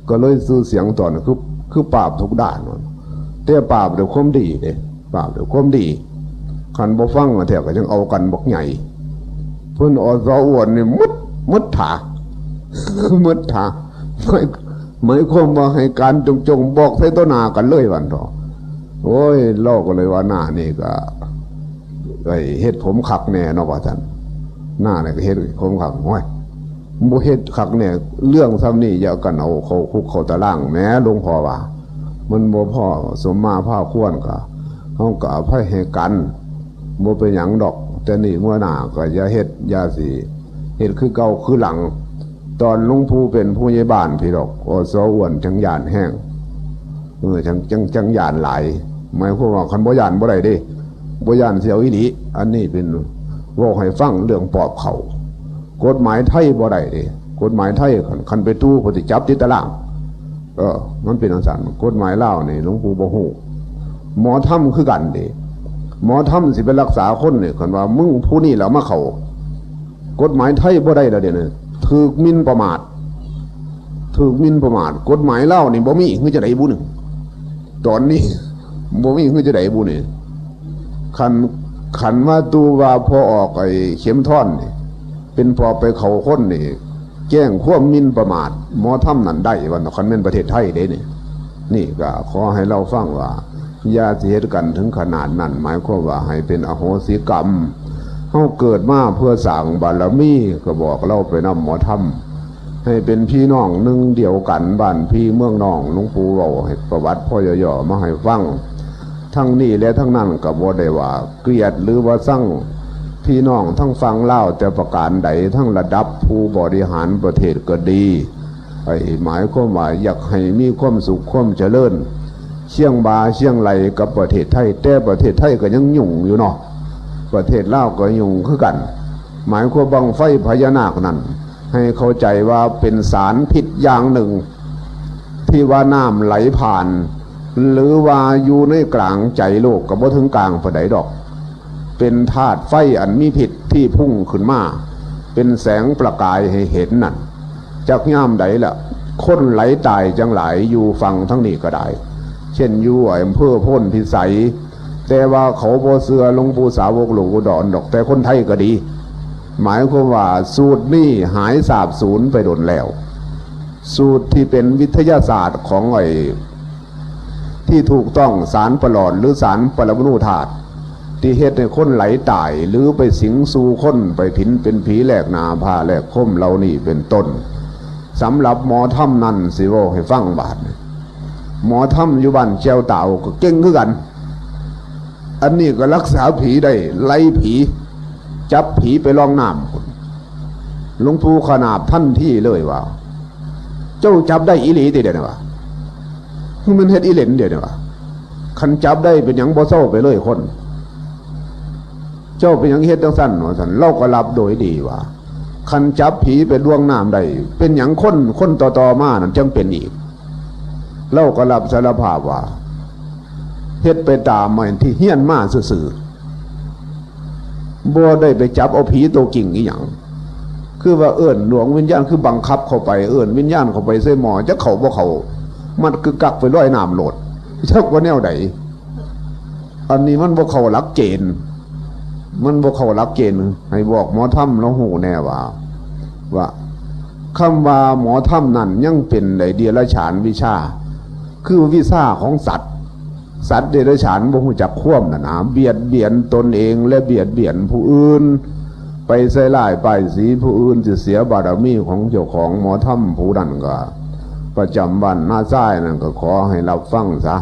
ກໍເລີຍຊື່ສຽງຕອນນັ້ນ ຄື ຄືປາບທຸກດ້ານ ແຕ່ປາບດ້ວຍຄວາມດີເດ້ ປາບດ້ວຍຄວາມດີ. ຄັນບໍ່ຟັງແທ້ກໍຍັງເອົາກັນບັກໃຫຍ່. ເພິ່ນ ອສອ້ວນນີ້ໝົດ ໝົດທ່າ ໝົດທ່າ ໝາຍ ໝາຍຄວາມວ່າໃຫ້ການຈົງໆ ບອກໃສ່ຕໍ່ໜ້າກັນເລີຍ ວ່າດອກ. ໂອ້ຍ ລາວກໍເລີຍວ່າ ໜ້ານີ້ກໍ ໄດ້ເຮັດຜົມຄັກແນ່ເນາະ ວ່າຊັ້ນ. ໜ້ານີ້ກໍເຮັດຜົມຄັກ ໂອ້ຍ ບໍ່ເຮັດຄັກແນ່ ເລື່ອງສ່ຳນີ້ຢ່າກັນເອົາເຂົ້າຄຸກເຂົ້າຕາລາງແໝ ຫຼວງພໍ່ວ່າ ມັນບໍ່ພໍສົມມາພາຄວນ ກໍເຮົາກໍອະໄພໃຫ້ກັນ ບໍ່ເປັນຫຍັງດອກ ແຕ່ນີ້ເມື່ອໜ້າກໍຢ່າເຮັດ ຢ່າຊິເຮັດຄືເກົ່າຄືຫຼັງ. ຕອນຫຼວງປູ່ເປັນຜູ້ໃຫຍ່ບ້ານພີ້ດອກ ອສອ້ວນຈັ່ງຢ້ານແຮງ ເອີ ຈັ່ງ ຈັ່ງ ຈັ່ງຢ້ານຫຼາຍ. ໝາຍຄວາມວ່າຄັນບໍ່ຢ້ານບໍ່ໄດ້ເດ້ ບໍ່ຢ້ານຊິເອົາອີ່ຫຼີ. ອັນນີ້ເປັນເວົ້າໃຫ້ຟັງເລື່ອງປອບເຂົ້າ ກົດໝາຍໄທບໍ່ໄດ້ເດ້ ກົດໝາຍໄທ ຄັນ ຄັນໄປຕູ້ເພິ່ນຊິຈັບຕິດຕາລາງ. ເອີ ມັນເປັນຈັ່ງຊັ້ນ ກົດໝາຍລາວນີ້ຫຼວງປູ່ບໍ່ຮູ້. ໝໍທຳຄືກັນເດ້ ໝໍທຳຊິໄປລັກສາຄົນນີ້ ຄັນວ່າມຶງຜູ້ນີ້ລະມາເຂົ້າ ກົດໝາຍໄທບໍ່ໄດ້ລະເດນີ້ ຖືກໝິ່ນປະໝາດ ຖືກໝິ່ນປະໝາດ. ກົດໝາຍລາວນີ້ບໍ່ມີ ຄືຈັ່ງໃດບຸນີ້ ຕອນນີ້ບໍ່ມີ ຄືຈັ່ງໃດບຸນີ້. ຄັນ ຄັນມາຕູວ່າພໍ່ອອກໄອ້ເຂັມທອນນີ້ ເປັນປອບໄປເຂົ້າຄົນນີ້ ແຈ້ງຄວາມໝິ່ນປະໝາດໝໍທຳນັ້ນໄດ້ວ່າ ຄັນແມ່ນປະເທດໄທເດ້ນີ້. ນີ້ກໍຂໍໃຫ້ລາວຟັງວ່າ ຢ່າຊິເຮັດກັນເຖິງຂະໜາດນັ້ນ ໝາຍຄວາມວ່າໃຫ້ເປັນອະໂຫສິກຳ. ເຮົາເກີດມາເພື່ອສ້າງບາລະມີ ກໍບອກລາວໄປນຳໝໍທຳ ໃຫ້ເປັນພີ່ນ້ອງໜຶ່ງດຽວກັນ ບ້ານພີ່ເມືອງນ້ອງ. ຫຼວງປູ່ເວົ້າໃຫ້ປະຫວັດພໍຫຍໍ້ໆມາໃຫ້ຟັງ. ທັງນີ້ແລະທັງນັ້ນກໍບໍ່ໄດ້ວ່າກຽດ ຫຼືວ່າຊັງພີ່ນ້ອງທັງຝັ່ງລາວແຕ່ປະການໃດ, ທັງລະດັບຜູ້ບໍລິຫານປະເທດກໍດີ, ໄອ້ໝາຍຄວາມວ່າຢາກໃຫ້ມີຄວາມສຸກຄວາມຈະເລີນ ຄຽງບ່າຄຽງໄຫຼ່ກັບປະເທດໄທ, ແຕ່ປະເທດໄທກໍຍັງຫຍຸ້ງຢູ່ເນາະ, ປະເທດລາວກໍຫຍຸ້ງຄືກັນ. ໝາຍຄວາມບັ້ງໄຟພະຍານາກນັ້ນ ໃຫ້ເຂົ້າໃຈວ່າເປັນສານພິດຢ່າງໜຶ່ງ ທີ່ວ່ານ້ຳໄຫຼຜ່ານ ຫຼືວ່າຢູ່ໃນກາງໃຈໂລກ ກໍບໍ່ເຖິງກາງປານໃດດອກ, ເປັນທາດໄຟອັນມີພິດທີ່ພຸ່ງຂຶ້ນມາ ເປັນແສງປະກາຍໃຫ້ເຫັນນັ້ນ. ຈັກຍາມໃດລະ ຄົນໄຫຼຕາຍຈັ່ງຫຼາຍຢູ່ຝັ່ງທາງນີ້ກໍໄດ້, ເຊັ່ນຢູ່ອຳເພີໂພນພິໄສ, ແຕ່ວ່າເຂົາບໍ່ເຊື່ອຫຼວງປູ່ສາວົກຫຼວງອຸດອນດອກ, ແຕ່ຄົນໄທກໍດີ. ໝາຍຄວາມວ່າສູດນີ້ຫາຍສາບສູນໄປດົນແລ້ວ. ສູດທີ່ເປັນວິທະຍາສາດຂອງໄອ້ ທີ່ຖືກຕ້ອງສານປະຫຼອດ ຫຼື ສານປະລະມະນູທາດ ທີ່ເຮັດໃຫ້ຄົນໄຫຼຕາຍ ຫຼື ໄປສິງສູ່ຄົນ ໄປຜິນເປັນຜີແລກໜ້າພ້າແລກຄົມເຫຼົ່ານີ້ເປັນຕົ້ນ. ສຳລັບໝໍທຳນັ້ນ ຊິເວົ້າໃຫ້ຟັງບາດນີ້, ໝໍທຳຢູ່ບ້ານແຈວຕາວກໍເກັ່ງຄືກັນ. ອັນນີ້ກໍລັກສາຜີໄດ້, ໄລ່ຜີ, ຈັບຜີໄປລ່ອງນ້ຳພຸ້ນ. ຫຼວງปู่ຂະໜາບທັນທີເລີຍວ່າ ເຈົ້າຈັບໄດ້ອີ່ຫຼີຕິດຽວນີ້ວ່າ ຄືມັນເຮັດອີ່ເຫຼັນດຽວນີ້ວ່າ ຄັນຈັບໄດ້ເປັນຫຍັງບໍ່ເຊົາໄປເລີຍຄົນ ເຈົ້າເປັນຫຍັງເຮັດຈັ່ງຊັ້ນວ່າຊັ້ນ ລາວກໍຮັບໂດຍດີວ່າ ຄັນຈັບຜີໄປລວງນ້ຳໄດ້ ເປັນຫຍັງຄົນ ຄົນຕໍ່ໆມານັ້ນຈັ່ງເປັນອີກ ລາວກໍຮັບສາລະພາບວ່າ ເຮັດໄປຕາມອັນທີ່ຮຽນມາຊື່ໆ ບໍ່ໄດ້ໄປຈັບເອົາຜີໂຕຈິງອີ່ຫຍັງ ຄືວ່າເອີ້ນດວງວິນຍານ ຄືບັງຄັບເຂົ້າໄປ ເອີ້ນວິນຍານເຂົ້າໄປໃສ່ໝໍ້ ຈັກເຂົ້າບໍ່ເຂົ້າ ມັດກຶກກັກໄປລອຍນ້ຳໂລດ ຈັກວ່າແນວໃດ ອັນນີ້ມັນບໍ່ເຂົ້າຫຼັກເກນ ມັນບໍ່ເຂົ້າຫຼັກເກນ ໃຫ້ບອກໝໍທຳລາວຮູ້ແດ່ວ່າ ວ່າ ຄຳວ່າໝໍທຳນັ້ນຍັງເປັນໄດ້ເດຍລະສານວິຊາ ຄືວິຊາຂອງສັດ ສັດເດຍລະສານບໍ່ຮູ້ຈັກຄວາມນັ້ນນາ ບຽດບຽນຕົນເອງ ແລະ ບຽດບຽນຜູ້ອື່ນ ໄປໃສ່ຮ້າຍປ້າຍສີຜູ້ອື່ນ ຊິເສຍບາລະມີຂອງເຈົ້າຂອງ ໝໍທຳຜູ້ນັ້ນກໍປະຈຳບ້ານນາຊາຍນັ້ນ ກໍຂໍໃຫ້ຮັບຟັງຊະ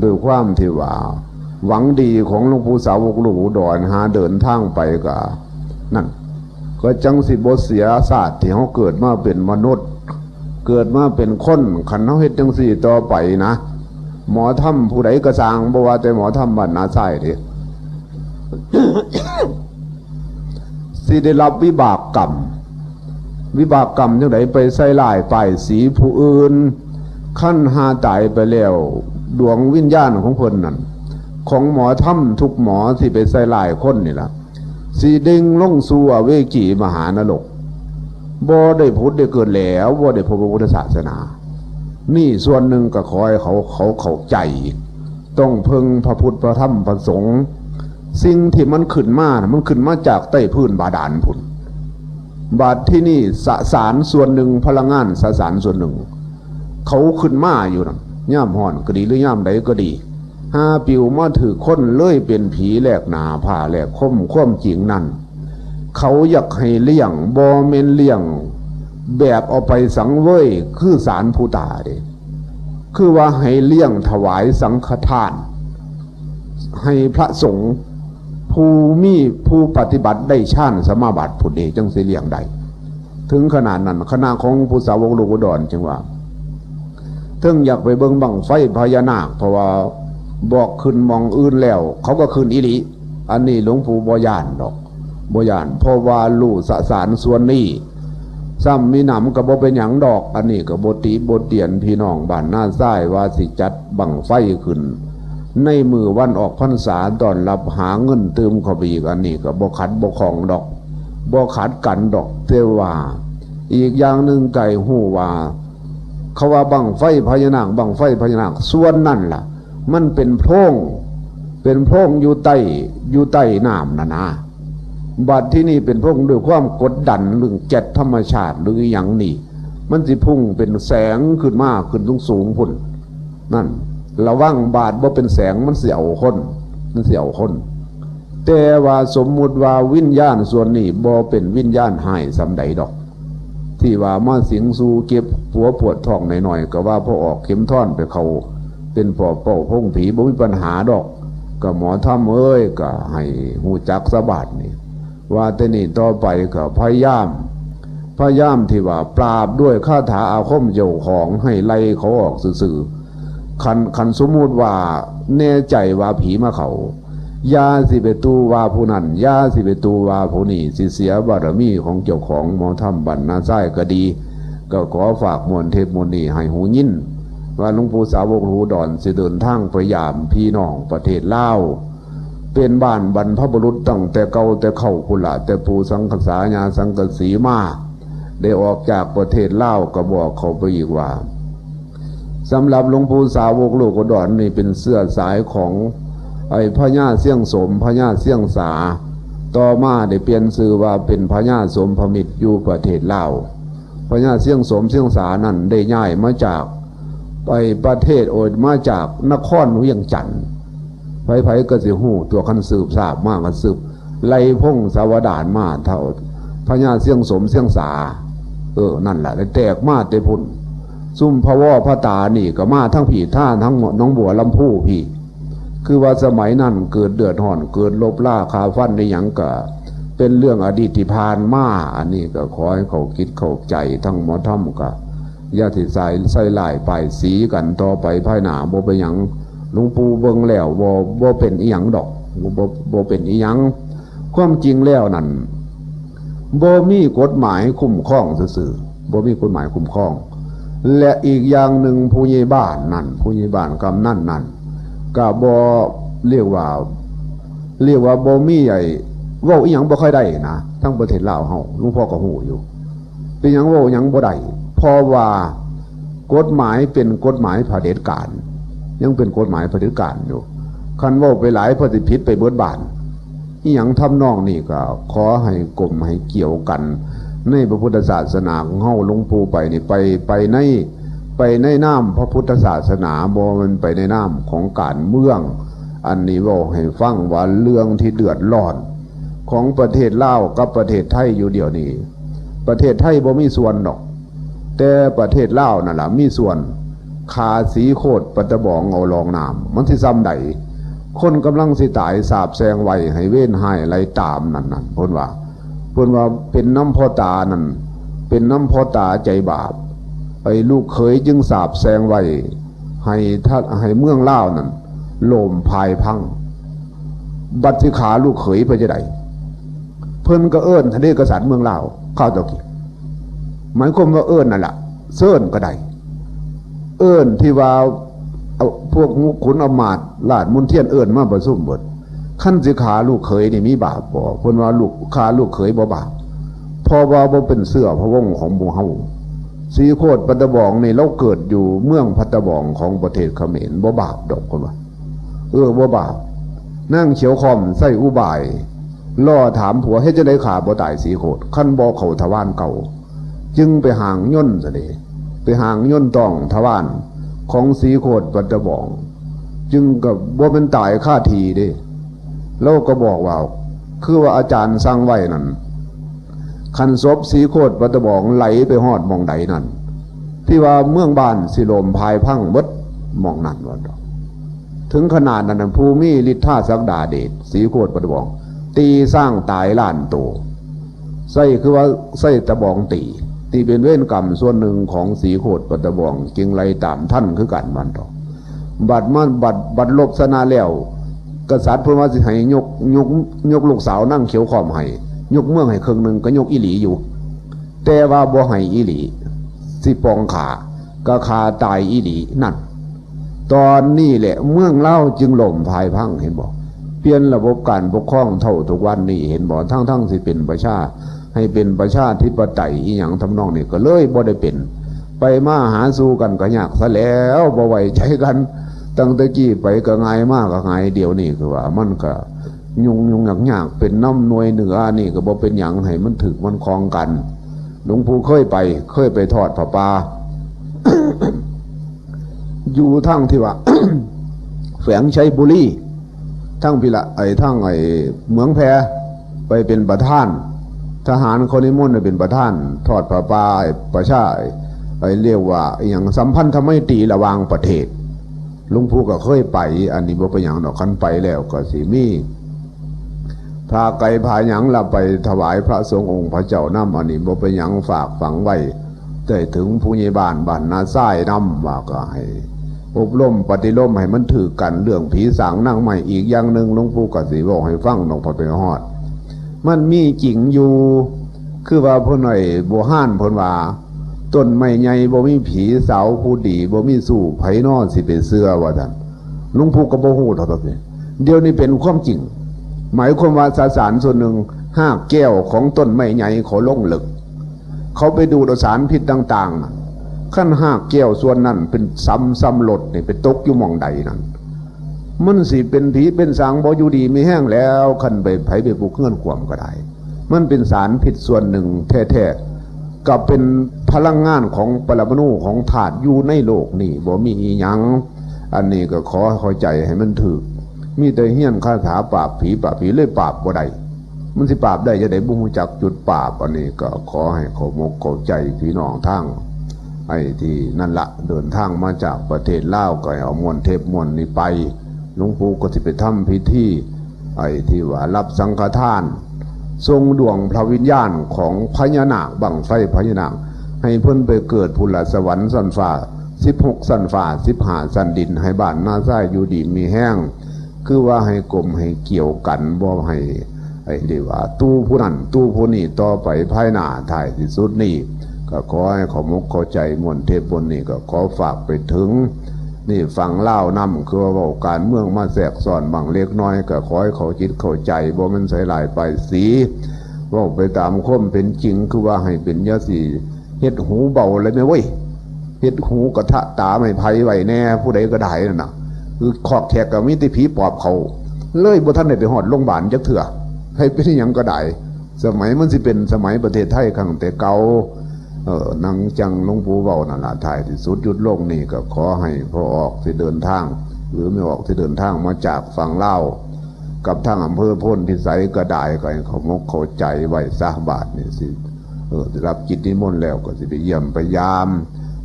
ດ້ວຍຄວາມທີ່ວ່າຫວັງດີຂອງຫຼວງປູ່ສາວົກລູກອຸດອນ ຫາເດີນທາງໄປກໍນັ້ນ ກໍຈັ່ງຊິບໍ່ເສຍຊາດທີ່ເຮົາເກີດມາເປັນມະນຸດ ເກີດມາເປັນຄົນ ຄັນເຮົາເຮັດຈັ່ງຊີ້ຕໍ່ໄປນະ ໝໍທຳຜູ້ໃດກໍຊ່າງ ບໍ່ວ່າແຕ່ໝໍທຳບ້ານນາຊາຍເດ້ ຊິໄດ້ຮັບວິບາກກຳ ວິບາກກຳຈັ່ງໃດ ໄປໃສ່ຮ້າຍປ້າຍສີຜູ້ອື່ນ ຄັນຫາຕາຍໄປແລ້ວ ດວງວິນຍານຂອງເພິ່ນນັ້ນ ຂອງໝໍທຳທຸກໝໍທີ່ໄປໃສ່ຮ້າຍຄົນນີ້ລະ ຊິເດັ່ງລົງສູ່ອະເວຈີມະຫານະລົກ ບໍ່ໄດ້ຜຸດໄດ້ເກີດແລ້ວ ບໍ່ໄດ້ພົບພະພຸດທະສາສະໜາ. ນີ້ສ່ວນໜຶ່ງກໍຂໍໃຫ້ເຂົາ ເຂົາເຂົ້າໃຈ ຕ້ອງເພິ່ງພະພຸດ ພະທຳ ພະສົງ. ສິ່ງທີ່ມັນຂຶ້ນມານະ ມັນຂຶ້ນມາຈາກໃຕ້ພື້ນບາດານພຸ້ນ. ບາດທີນີ້ສະສານສ່ວນໜຶ່ງ ພະລັງງານສະສານສ່ວນໜຶ່ງ ເຂົາຂຶ້ນມາຢູ່ນັ້ນ ຍາມຮ້ອນກໍດີ ຫຼື ຍາມໃດກໍດີ ຫາປິວມາຖືກຄົນ ເລີຍເປັນຜີແລກໜ້າ ຜ້າແລກຄົມ. ຄວາມຈິງນັ້ນ ເຂົາຢາກໃຫ້ລ້ຽງ ບໍ່ແມ່ນລ້ຽງແບບເອົາໄປສັງເຫວີຍ ຄືສານພູຕາເດ້ ຄືວ່າໃຫ້ລ້ຽງຖວາຍສັງຄະທານ ໃຫ້ພະສົງ ຜູ້ມີ ຜູ້ປະຕິບັດໄດ້ຊານສະມາບັດພຸ້ນເດ ຈັ່ງຊິລ້ຽງໄດ້. ເຖິງຂະໜາດນັ້ນ ຄະນະຂອງຜູ້ສາວົກລູກອຸດອນຈຶ່ງວ່າ ເຖິງຢາກໄປເບິ່ງບັ້ງໄຟພະຍານາກ ເພາະວ່າບອກຂຶ້ນໝ່ອງອື່ນແລ້ວ ເຂົາກໍຂຶ້ນອີ່ຫຼີ. ອັນນີ້ຫຼວງປູ່ບໍ່ຢ້ານດອກ ບໍ່ຢ້ານ ເພາະວ່າຮູ້ສະສານສ່ວນນີ້ ຊ້ຳມີໜຳກໍບໍ່ເປັນຫຍັງດອກ. ອັນນີ້ກໍບໍ່ຕິບໍ່ຕຽນພີ່ນ້ອງບ້ານນາຊາຍ ວ່າຊິຈັດບັ້ງໄຟຂຶ້ນໃນມື້ວັນອອກພັນສາ ຕ້ອນຮັບຫາເງິນຕື່ມເຂົ້າໄປອີກ. ອັນນີ້ກໍບໍ່ຂັດບໍ່ຂ້ອງດອກ ບໍ່ຂັດກັນດອກ. ແຕ່ວ່າອີກຢ່າງໜຶ່ງກໍໃຫ້ຮູ້ວ່າ ເຂົາວ່າບັ້ງໄຟພະຍານາກ ບັ້ງໄຟພະຍານາກ ສ່ວນນັ້ນລະ ມັນເປັນໂພງ ເປັນໂພງຢູ່ໃຕ້ ຢູ່ໃຕ້ນ້ຳນັ້ນນະ. ບັດທີນີ້ເປັນໂພງດ້ວຍຄວາມກົດດັນ ເລື່ອງແກັດທຳມະຊາດ ຫຼື ອີ່ຫຍັງນີ້ ມັນຊິພຸ່ງເປັນແສງຂຶ້ນມາ ຂຶ້ນສູງໆພຸ້ນ. ນັ້ນ ລະວັງບາດບໍ່ເປັນແສງ ມັນຊິເອົາຄົນ ມັນຊິເອົາຄົນ. ແຕ່ວ່າສົມມຸດວ່າວິນຍານສ່ວນນີ້ບໍ່ເປັນວິນຍານຮ້າຍສ່ຳໃດດອກ ທີ່ວ່າມາສິງສູ່ເຈັບຫົວປວດທ້ອງໜ້ອຍໆ ກໍວ່າພໍອອກເຂັມທອນໄປເຂົ້າເປັນປອບເປົ້າໂພງຜີ ບໍ່ມີປັນຫາດອກ. ກໍໝໍທຳເອີຍ ກໍໃຫ້ຮູ້ຈັກສະບາດນີ້ ວ່າແຕ່ນີ້ຕໍ່ໄປກໍພະຍາຍາມ ພະຍາຍາມທີ່ວ່າປາບດ້ວຍຄາຖາອາຄົມເຈົ້າຂອງ ໃຫ້ໄລ່ເຂົາອອກຊື່ໆ. ຄັນ ຄັນສົມມຸດວ່າແນ່ໃຈວ່າຜີມາເຂົ້າ ຢ່າຊິໄປຕູ່ວ່າຜູ້ນັ້ນ ຢ່າຊິໄປຕູ່ວ່າຜູ້ນີ້ ຊິເສຍບາລະມີຂອງເຈົ້າຂອງ. ໝໍທຳບ້ານນາຊາຍກໍດີ ກໍຂໍຝາກມ້ວນເທບມ້ວນນີ້ໃຫ້ຫູຍິນ ວ່າຫຼວງປູ່ສາວົກຫູດອນຊິເດີນທາງໄປຢາມພີ່ນ້ອງປະເທດລາວ ເປັນບ້ານບັນພະບຸລຸດຕັ້ງແຕ່ເກົ່າແຕ່ເກົ່າພຸ້ນລະ ແຕ່ປູ່ສັງກະສາ ຍ່າສັງກະສີມາ ໄດ້ອອກຈາກປະເທດລາວ ກໍບອກເຂົາໄປອີກວ່າ ສຳລັບຫຼວງປູ່ສາວົກລູກອຸດອນນີ້ ເປັນເຊື້ອສາຍຂອງໄອ້ພະຍາຊຽງສົມ ພະຍາຊຽງສາ ຕໍ່ມາໄດ້ປ່ຽນຊື່ວ່າເປັນພະຍາສົມພະມິດ ຢູ່ປະເທດລາວ. ພະຍາຊຽງສົມຊຽງສານັ້ນໄດ້ຍ້າຍມາຈາກໄອ້ປະເທດ ໂອ ມາຈາກນະຄອນວຽງຈັນ. ໃຜໆກໍຊິຮູ້ຕົວະ ຄັນສືບຊາບມາກໍສືບໄລ່ພົງສາວະດານມາເທົ່າພະຍາຊຽງສົມຊຽງສາ. ເອີ ນັ້ນລະ ໄດ້ແຕກມາແຕ່ພຸ້ນ. ຊຸມພະວໍພະຕານີ້ກໍມາທາງພີ້ ທາງ ທາງໜອງບົວລຳພູພີ້. ຄືວ່າສະໄໝນັ້ນເກີດເດືອດຮ້ອນ ເກີດລົບລາຂ້າຟັນອີ່ຫຍັງກໍ เป็นเรื่องอดีตที่ผ่านมา อันนี้ก็ขอให้เข้าคิดเข้าใจ ทั้งหมอธรรมก็อย่าสิใส่ ใส่ร้ายป้ายสีกันต่อไปภายหน้า บ่เป็นหยัง หลวงปู่เบิ่งแล้วบ่ บ่เป็นอิหยังดอก บ่ บ่เป็นอิหยัง ความจริงแล้วนั่น บ่มีกฎหมายคุ้มครองซื่อๆ บ่มีกฎหมายคุ้มครอง และอีกอย่างหนึ่งผู้ใหญ่บ้านนั่น ผู้ใหญ่บ้านกำนันนั่น ก็บ่ เรียกว่า เรียกว่าบ่มีไอ้ เว้าอิหยังบ่ค่อยได้นะ ทั้งประเทศลาวเฮา หลวงพ่อก็ฮู้อยู่ เป็นหยังเว้าหยังบ่ได้ เพราะว่ากฎหมายเป็นกฎหมายเผด็จการ ยังเป็นกฎหมายเผด็จการอยู่ คันเว้าไปหลายเพิ่นสิผิดไปเบิดบ้าน อิหยังทำนองนี้ก็ขอให้กลมให้เกี่ยวกัน ในพระพุทธศาสนาของเฮา หลวงปู่ไปนี่ไป ไปใน ไปในนามพระพุทธศาสนา บ่แม่นไปในนามของการเมือง อันนี้เว้าให้ฟังว่าเรื่องที่เดือดร้อนของประเทศลาวกับประเทศไทยอยู่เดี๋ยวนี้ ประเทศไทยบ่มีส่วนดอก แต่ประเทศลาวนั่นล่ะมีส่วน ฆ่าสีโคตรปัตตะบองเอารองน้ำ มันสิส่ำใด คนกำลังสิตายสาปแช่งไว้ให้เวรฮ้ายไล่ตามนั่นๆ เพิ่นว่า เพิ่นว่าเป็นนำพ่อตานั่น เป็นนำพ่อตาใจบาป ไอ้ลูกเขยจึงสาปแช่งไว้ให้ทะ ให้เมืองลาวนั่นโลมพายพัง บัดสิฆ่าลูกเขยไปจะได เพิ่นก็เอิ้นทะเลกษัตริย์เมืองลาว ข้าวตะกี้ หมายความว่าเอิ้นนั่นล่ะ เซิ้นก็ได้ เอิ้นที่ว่าเอาพวกขุนอำมาตย์ราชมนเทียนเอิ้นมาประชุมเบิด คันสิฆ่าลูกเขยนี่มีบาปบ่ เพิ่นว่าลูก ฆ่าลูกเขยบ่บาป เพราะว่าบ่เป็นเชื้อพระวงศ์ของหมู่เฮา สีโคตรปัตตะบองนี่ลาวเกิดอยู่เมืองปัตตะบองของประเทศเขมร บ่บาปดอก เพิ่นว่า เออ บ่บาป นางเขียวค่อมใช้อุบายล่อถามผัว เฮ็ดจั่งใด๋ฆ่าบ่ตายสีโคตร คันบ่เข้าทวารเก่า จึงไปหางยนต์ซะเด้ ไปหางยนต์ต้องทวารของสีโคตรปัตตะบอง จึงก็บ่แม่นตายคาที่เด้ ลาวก็บอกว่า คือว่าอาจารย์สั่งไว้นั่น คันศพสีโคตรปัตตะบองไหลไปฮอดหม่องใดนั่น ที่ว่าเมืองบ้านสิโลมพายพังเบิดหม่องนั้นว่าดอก ถึงขนาดนั้นน่ะ ผู้มีฤทธาศักดาเดช สีโคตรปัตตะบอง ตีช้างตายล้านโต ใช้คือว่าใช้ตะบองตี ที่เป็นเวรกรรมส่วนหนึ่งของสีโคตรปัตตะบอง จึงไล่ตามทันคือกันว่าดอก บัดมา บัด บัดรบชนะแล้ว กษัตริย์เพิ่นว่าสิให้ยก ยก ยกลูกสาวนางเขียวค่อมให้ ยกเมืองให้ครึ่งหนึ่ง ก็ยกอีหลีอยู่ แต่ว่าบ่ให้อีหลี สิปองฆ่า ก็ฆ่าตายอีหลีนั่น ตอนนี้แหละเมืองลาวจึงล่มพายพัง เห็นบ่ เปลี่ยนระบบการปกครองเท่าทุกวันนี้ เห็นบ่ ทั้งๆ สิเป็นประชา ให้เป็นประชาธิปไตยอิหยังทำนองนี้ก็เลยบ่ได้เป็น ไปมาหาสู่กันก็ยากซะแล้ว บ่ไว้ใจกัน ตั้งแต่กี้ไปก็ง่าย มาก็ง่าย เดี๋ยวนี้คือว่ามันก็ยุ่งๆ ยากๆ เป็นนำหน่วยเหนือนี่ก็บ่เป็นหยัง ให้มันถืกมันคองกัน หลวงปู่เคยไป เคยไปทอดผ้าป่า อยู่ทางที่ว่า แขวงชัยบุรี ทางพี้ละ ไอ้ ทางไอ้เมืองแพ ไปเป็นประธาน ทหารเขานิมนต์ให้เป็นประธาน ทอดผ้าป่า ไอ้ประชา ไอ้เรียกว่าอิหยัง สัมพันธไมตรีระหว่างประเทศ หลวงปู่ก็เคยไป อันนี้บ่เป็นหยังดอก คันไปแล้วก็สิมี ผ้าไก่ผ้าหยังละไปถวายพระสงฆ์องค์พระเจ้านำ อันนี้บ่เป็นหยัง ฝากฝังไว้ ได้ถึงผู้ใหญ่บ้านบ้านนาทรายนำ ว่าก็ให้อบรมปฏิโลมให้มันถืกกัน เรื่องผีสางนางไม้ อีกอย่างหนึ่งหลวงปู่ก็สิเว้าให้ฟังดอก พอไปฮอด มันมีจริงอยู่ คือว่าเพิ่นไอ้โบราณเพิ่นว่า ต้นไม้ใหญ่บ่มีผี สาวผู้ดีบ่มีชู้ ไผน้อสิไปเชื่อ ว่าซั่น หลวงปู่ก็บ่ฮู้ดอก เดี๋ยวนี้เป็นความจริง หมายความว่าสสารส่วนหนึ่ง รากแก้วของต้นไม้ใหญ่เขาลงลึก เขาไปดูดเอาสารพิษต่างๆ คันรากแก้วส่วนนั้นเป็นซ้ำ ซ้ำลดนี่ไปตกอยู่หม่องใดนั่น มันสิเป็นผีเป็นสางบ่อยู่ดีมีแฮงแล้ว คันไป ไผไปปลูกเฮือนขวมก็ได้ มันเป็นสารพิษส่วนหนึ่งแท้ๆ ก็เป็นพลังงานของปรมาณูของธาตุอยู่ในโลกนี้ บ่มีอีหยัง อันนี้ก็ขอเข้าใจให้มันถูก มีแต่เฮียนคาถาปราบผี ปราบผีเลยปราบบ่ได้ มันสิปราบได้จั่งใด๋ บ่ฮู้จักจุดปราบ อันนี้ก็ขอให้เข้าอกเข้าใจพี่น้องทาง ไอ้ที่นั่นละ เดินทางมาจากประเทศลาว ก็ให้เอาม้วนเทปม้วนนี้ไป หลวงปู่ก็สิไปทำพิธี ไอ้ที่ว่ารับสังฆทาน ສົ່ງດວງພະວິນຍານຂອງພະຍານາກ ບັ້ງໄຟພະຍານາກ ໃຫ້ເພິ່ນໄປເກີດພຸ້ນລະ ສະຫວັນຊັ້ນຟ້າສິບຫົກຊັ້ນຟ້າ ສິບຫ້າຊັ້ນດິນ ໃຫ້ບ້ານນາຊາຍຢູ່ດີມີແຮງ ຄືວ່າໃຫ້ກົມໃຫ້ກ່ຽວກັນ ບໍ່ໃຫ້ ໃຫ້ໄດ້ວ່າຕູຜູ້ນັ້ນຕູຜູ້ນີ້ຕໍ່ໄປພາຍໜ້າ. ທ້າຍທີ່ສຸດນີ້ ກໍຂໍໃຫ້ເຂົ້າໝົກເຂົ້າໃຈ ມ້ວນເທັບມ້ວນນີ້ກໍຂໍຝາກໄປເຖິງ ນີ້ຝັ່ງລາວນຳ ຄືວ່າເວົ້າການເມືອງມາແຊກຊ້ອນບາງເລັກນ້ອຍ ກໍຂໍໃຫ້ເຂົ້າຈິດເຂົ້າໃຈ ບໍ່ແມ່ນໃສ່ຮ້າຍປ້າຍສີ ເວົ້າໄປຕາມຄວາມເປັນຈິງ ຄືວ່າໃຫ້ເປັນ ຢ່າຊິເຮັດຫູເບົາເລີຍແມ່ເວີຍ ເຮັດຫູກະທະຕາໄມ້ໄຜ່ໄວ້ແດ່ ຜູ້ໃດກໍໄດ້ນັ້ນນະ ຄືຄອກແຂກກໍມີແຕ່ຜີປອບເຂົ້າ ເລີຍບໍ່ທັນໄດ້ໄປຮອດໂລງບານຈັກເທື່ອ ໃຜເປັນຫຍັງກໍໄດ້ ສະໄໝມັນຊິເປັນສະໄໝປະເທດໄທຄັ້ງແຕ່ເກົ່າ. ເອີ ໜັງຈັ່ງຫຼວງປູ່ເວົ້ານັ້ນລະ ທ້າຍທີ່ສຸດຢຸດລົງນີ້ ກໍຂໍໃຫ້ພໍ່ອອກທີ່ເດີນທາງ ຫຼືແມ່ອອກທີ່ເດີນທາງມາຈາກຝັ່ງລາວ ກັບທາງອຳເພີໂພນພິໄສກໍໄດ້ ກໍໃຫ້ເຂົ້າໝົກເຂົ້າໃຈໄວ້ຊະ ບາດນີ້ຊິ ເອີ ໄດ້ຮັບກິດນິມົນແລ້ວ ກໍຊິໄປຢ້ຽມໄປຢາມ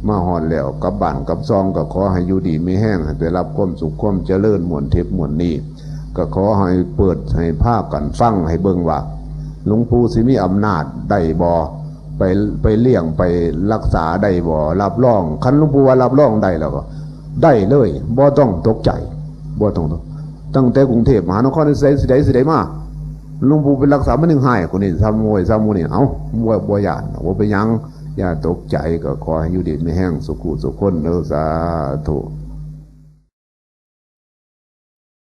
ມາຮອດແລ້ວກັບບ້ານກັບຊ່ອງ ກໍຂໍໃຫ້ຢູ່ດີມີແຮງ ໃຫ້ໄດ້ຮັບຄວາມສຸກຄວາມຈະເລີນ ມ່ວນທິບມ່ວນນີ້ ກໍຂໍໃຫ້ເປີດໃຫ້ພາກັນຟັງ ໃຫ້ເບິ່ງວ່າ ຫຼວງປູ່ຊິມີອຳນາດໄດ້ບໍ່ ໄປ ໄປລ້ຽງໄປລັກສາໄດ້ບໍ່ ຮັບຮອງ ຄັນຫຼວງປູ່ວ່າຮັບຮອງໄດ້ແລ້ວກໍໄດ້ເລີຍ ບໍ່ຕ້ອງຕົກໃຈ ບໍ່ຕ້ອງ ຕັ້ງແຕ່ກຸງເທບມະຫານະຄອນ ໃສ ຊິໄດ້ ຊິໄດ້ມາ ຫຼວງປູ່ໄປລັກສາມັນຍັງຮ້າຍກວ່ານີ້ ຊຳໂຫຍຊຳໝູ່ນີ້ ເອົ້າ ບໍ່ ບໍ່ຢ້ານ ບໍ່ເປັນຫຍັງ ຢ່າຕົກໃຈ ກໍຂໍໃຫ້ຢູ່ດີມີແຮງ ສຸຂູສຸຄົນເດີ ສາທຸ.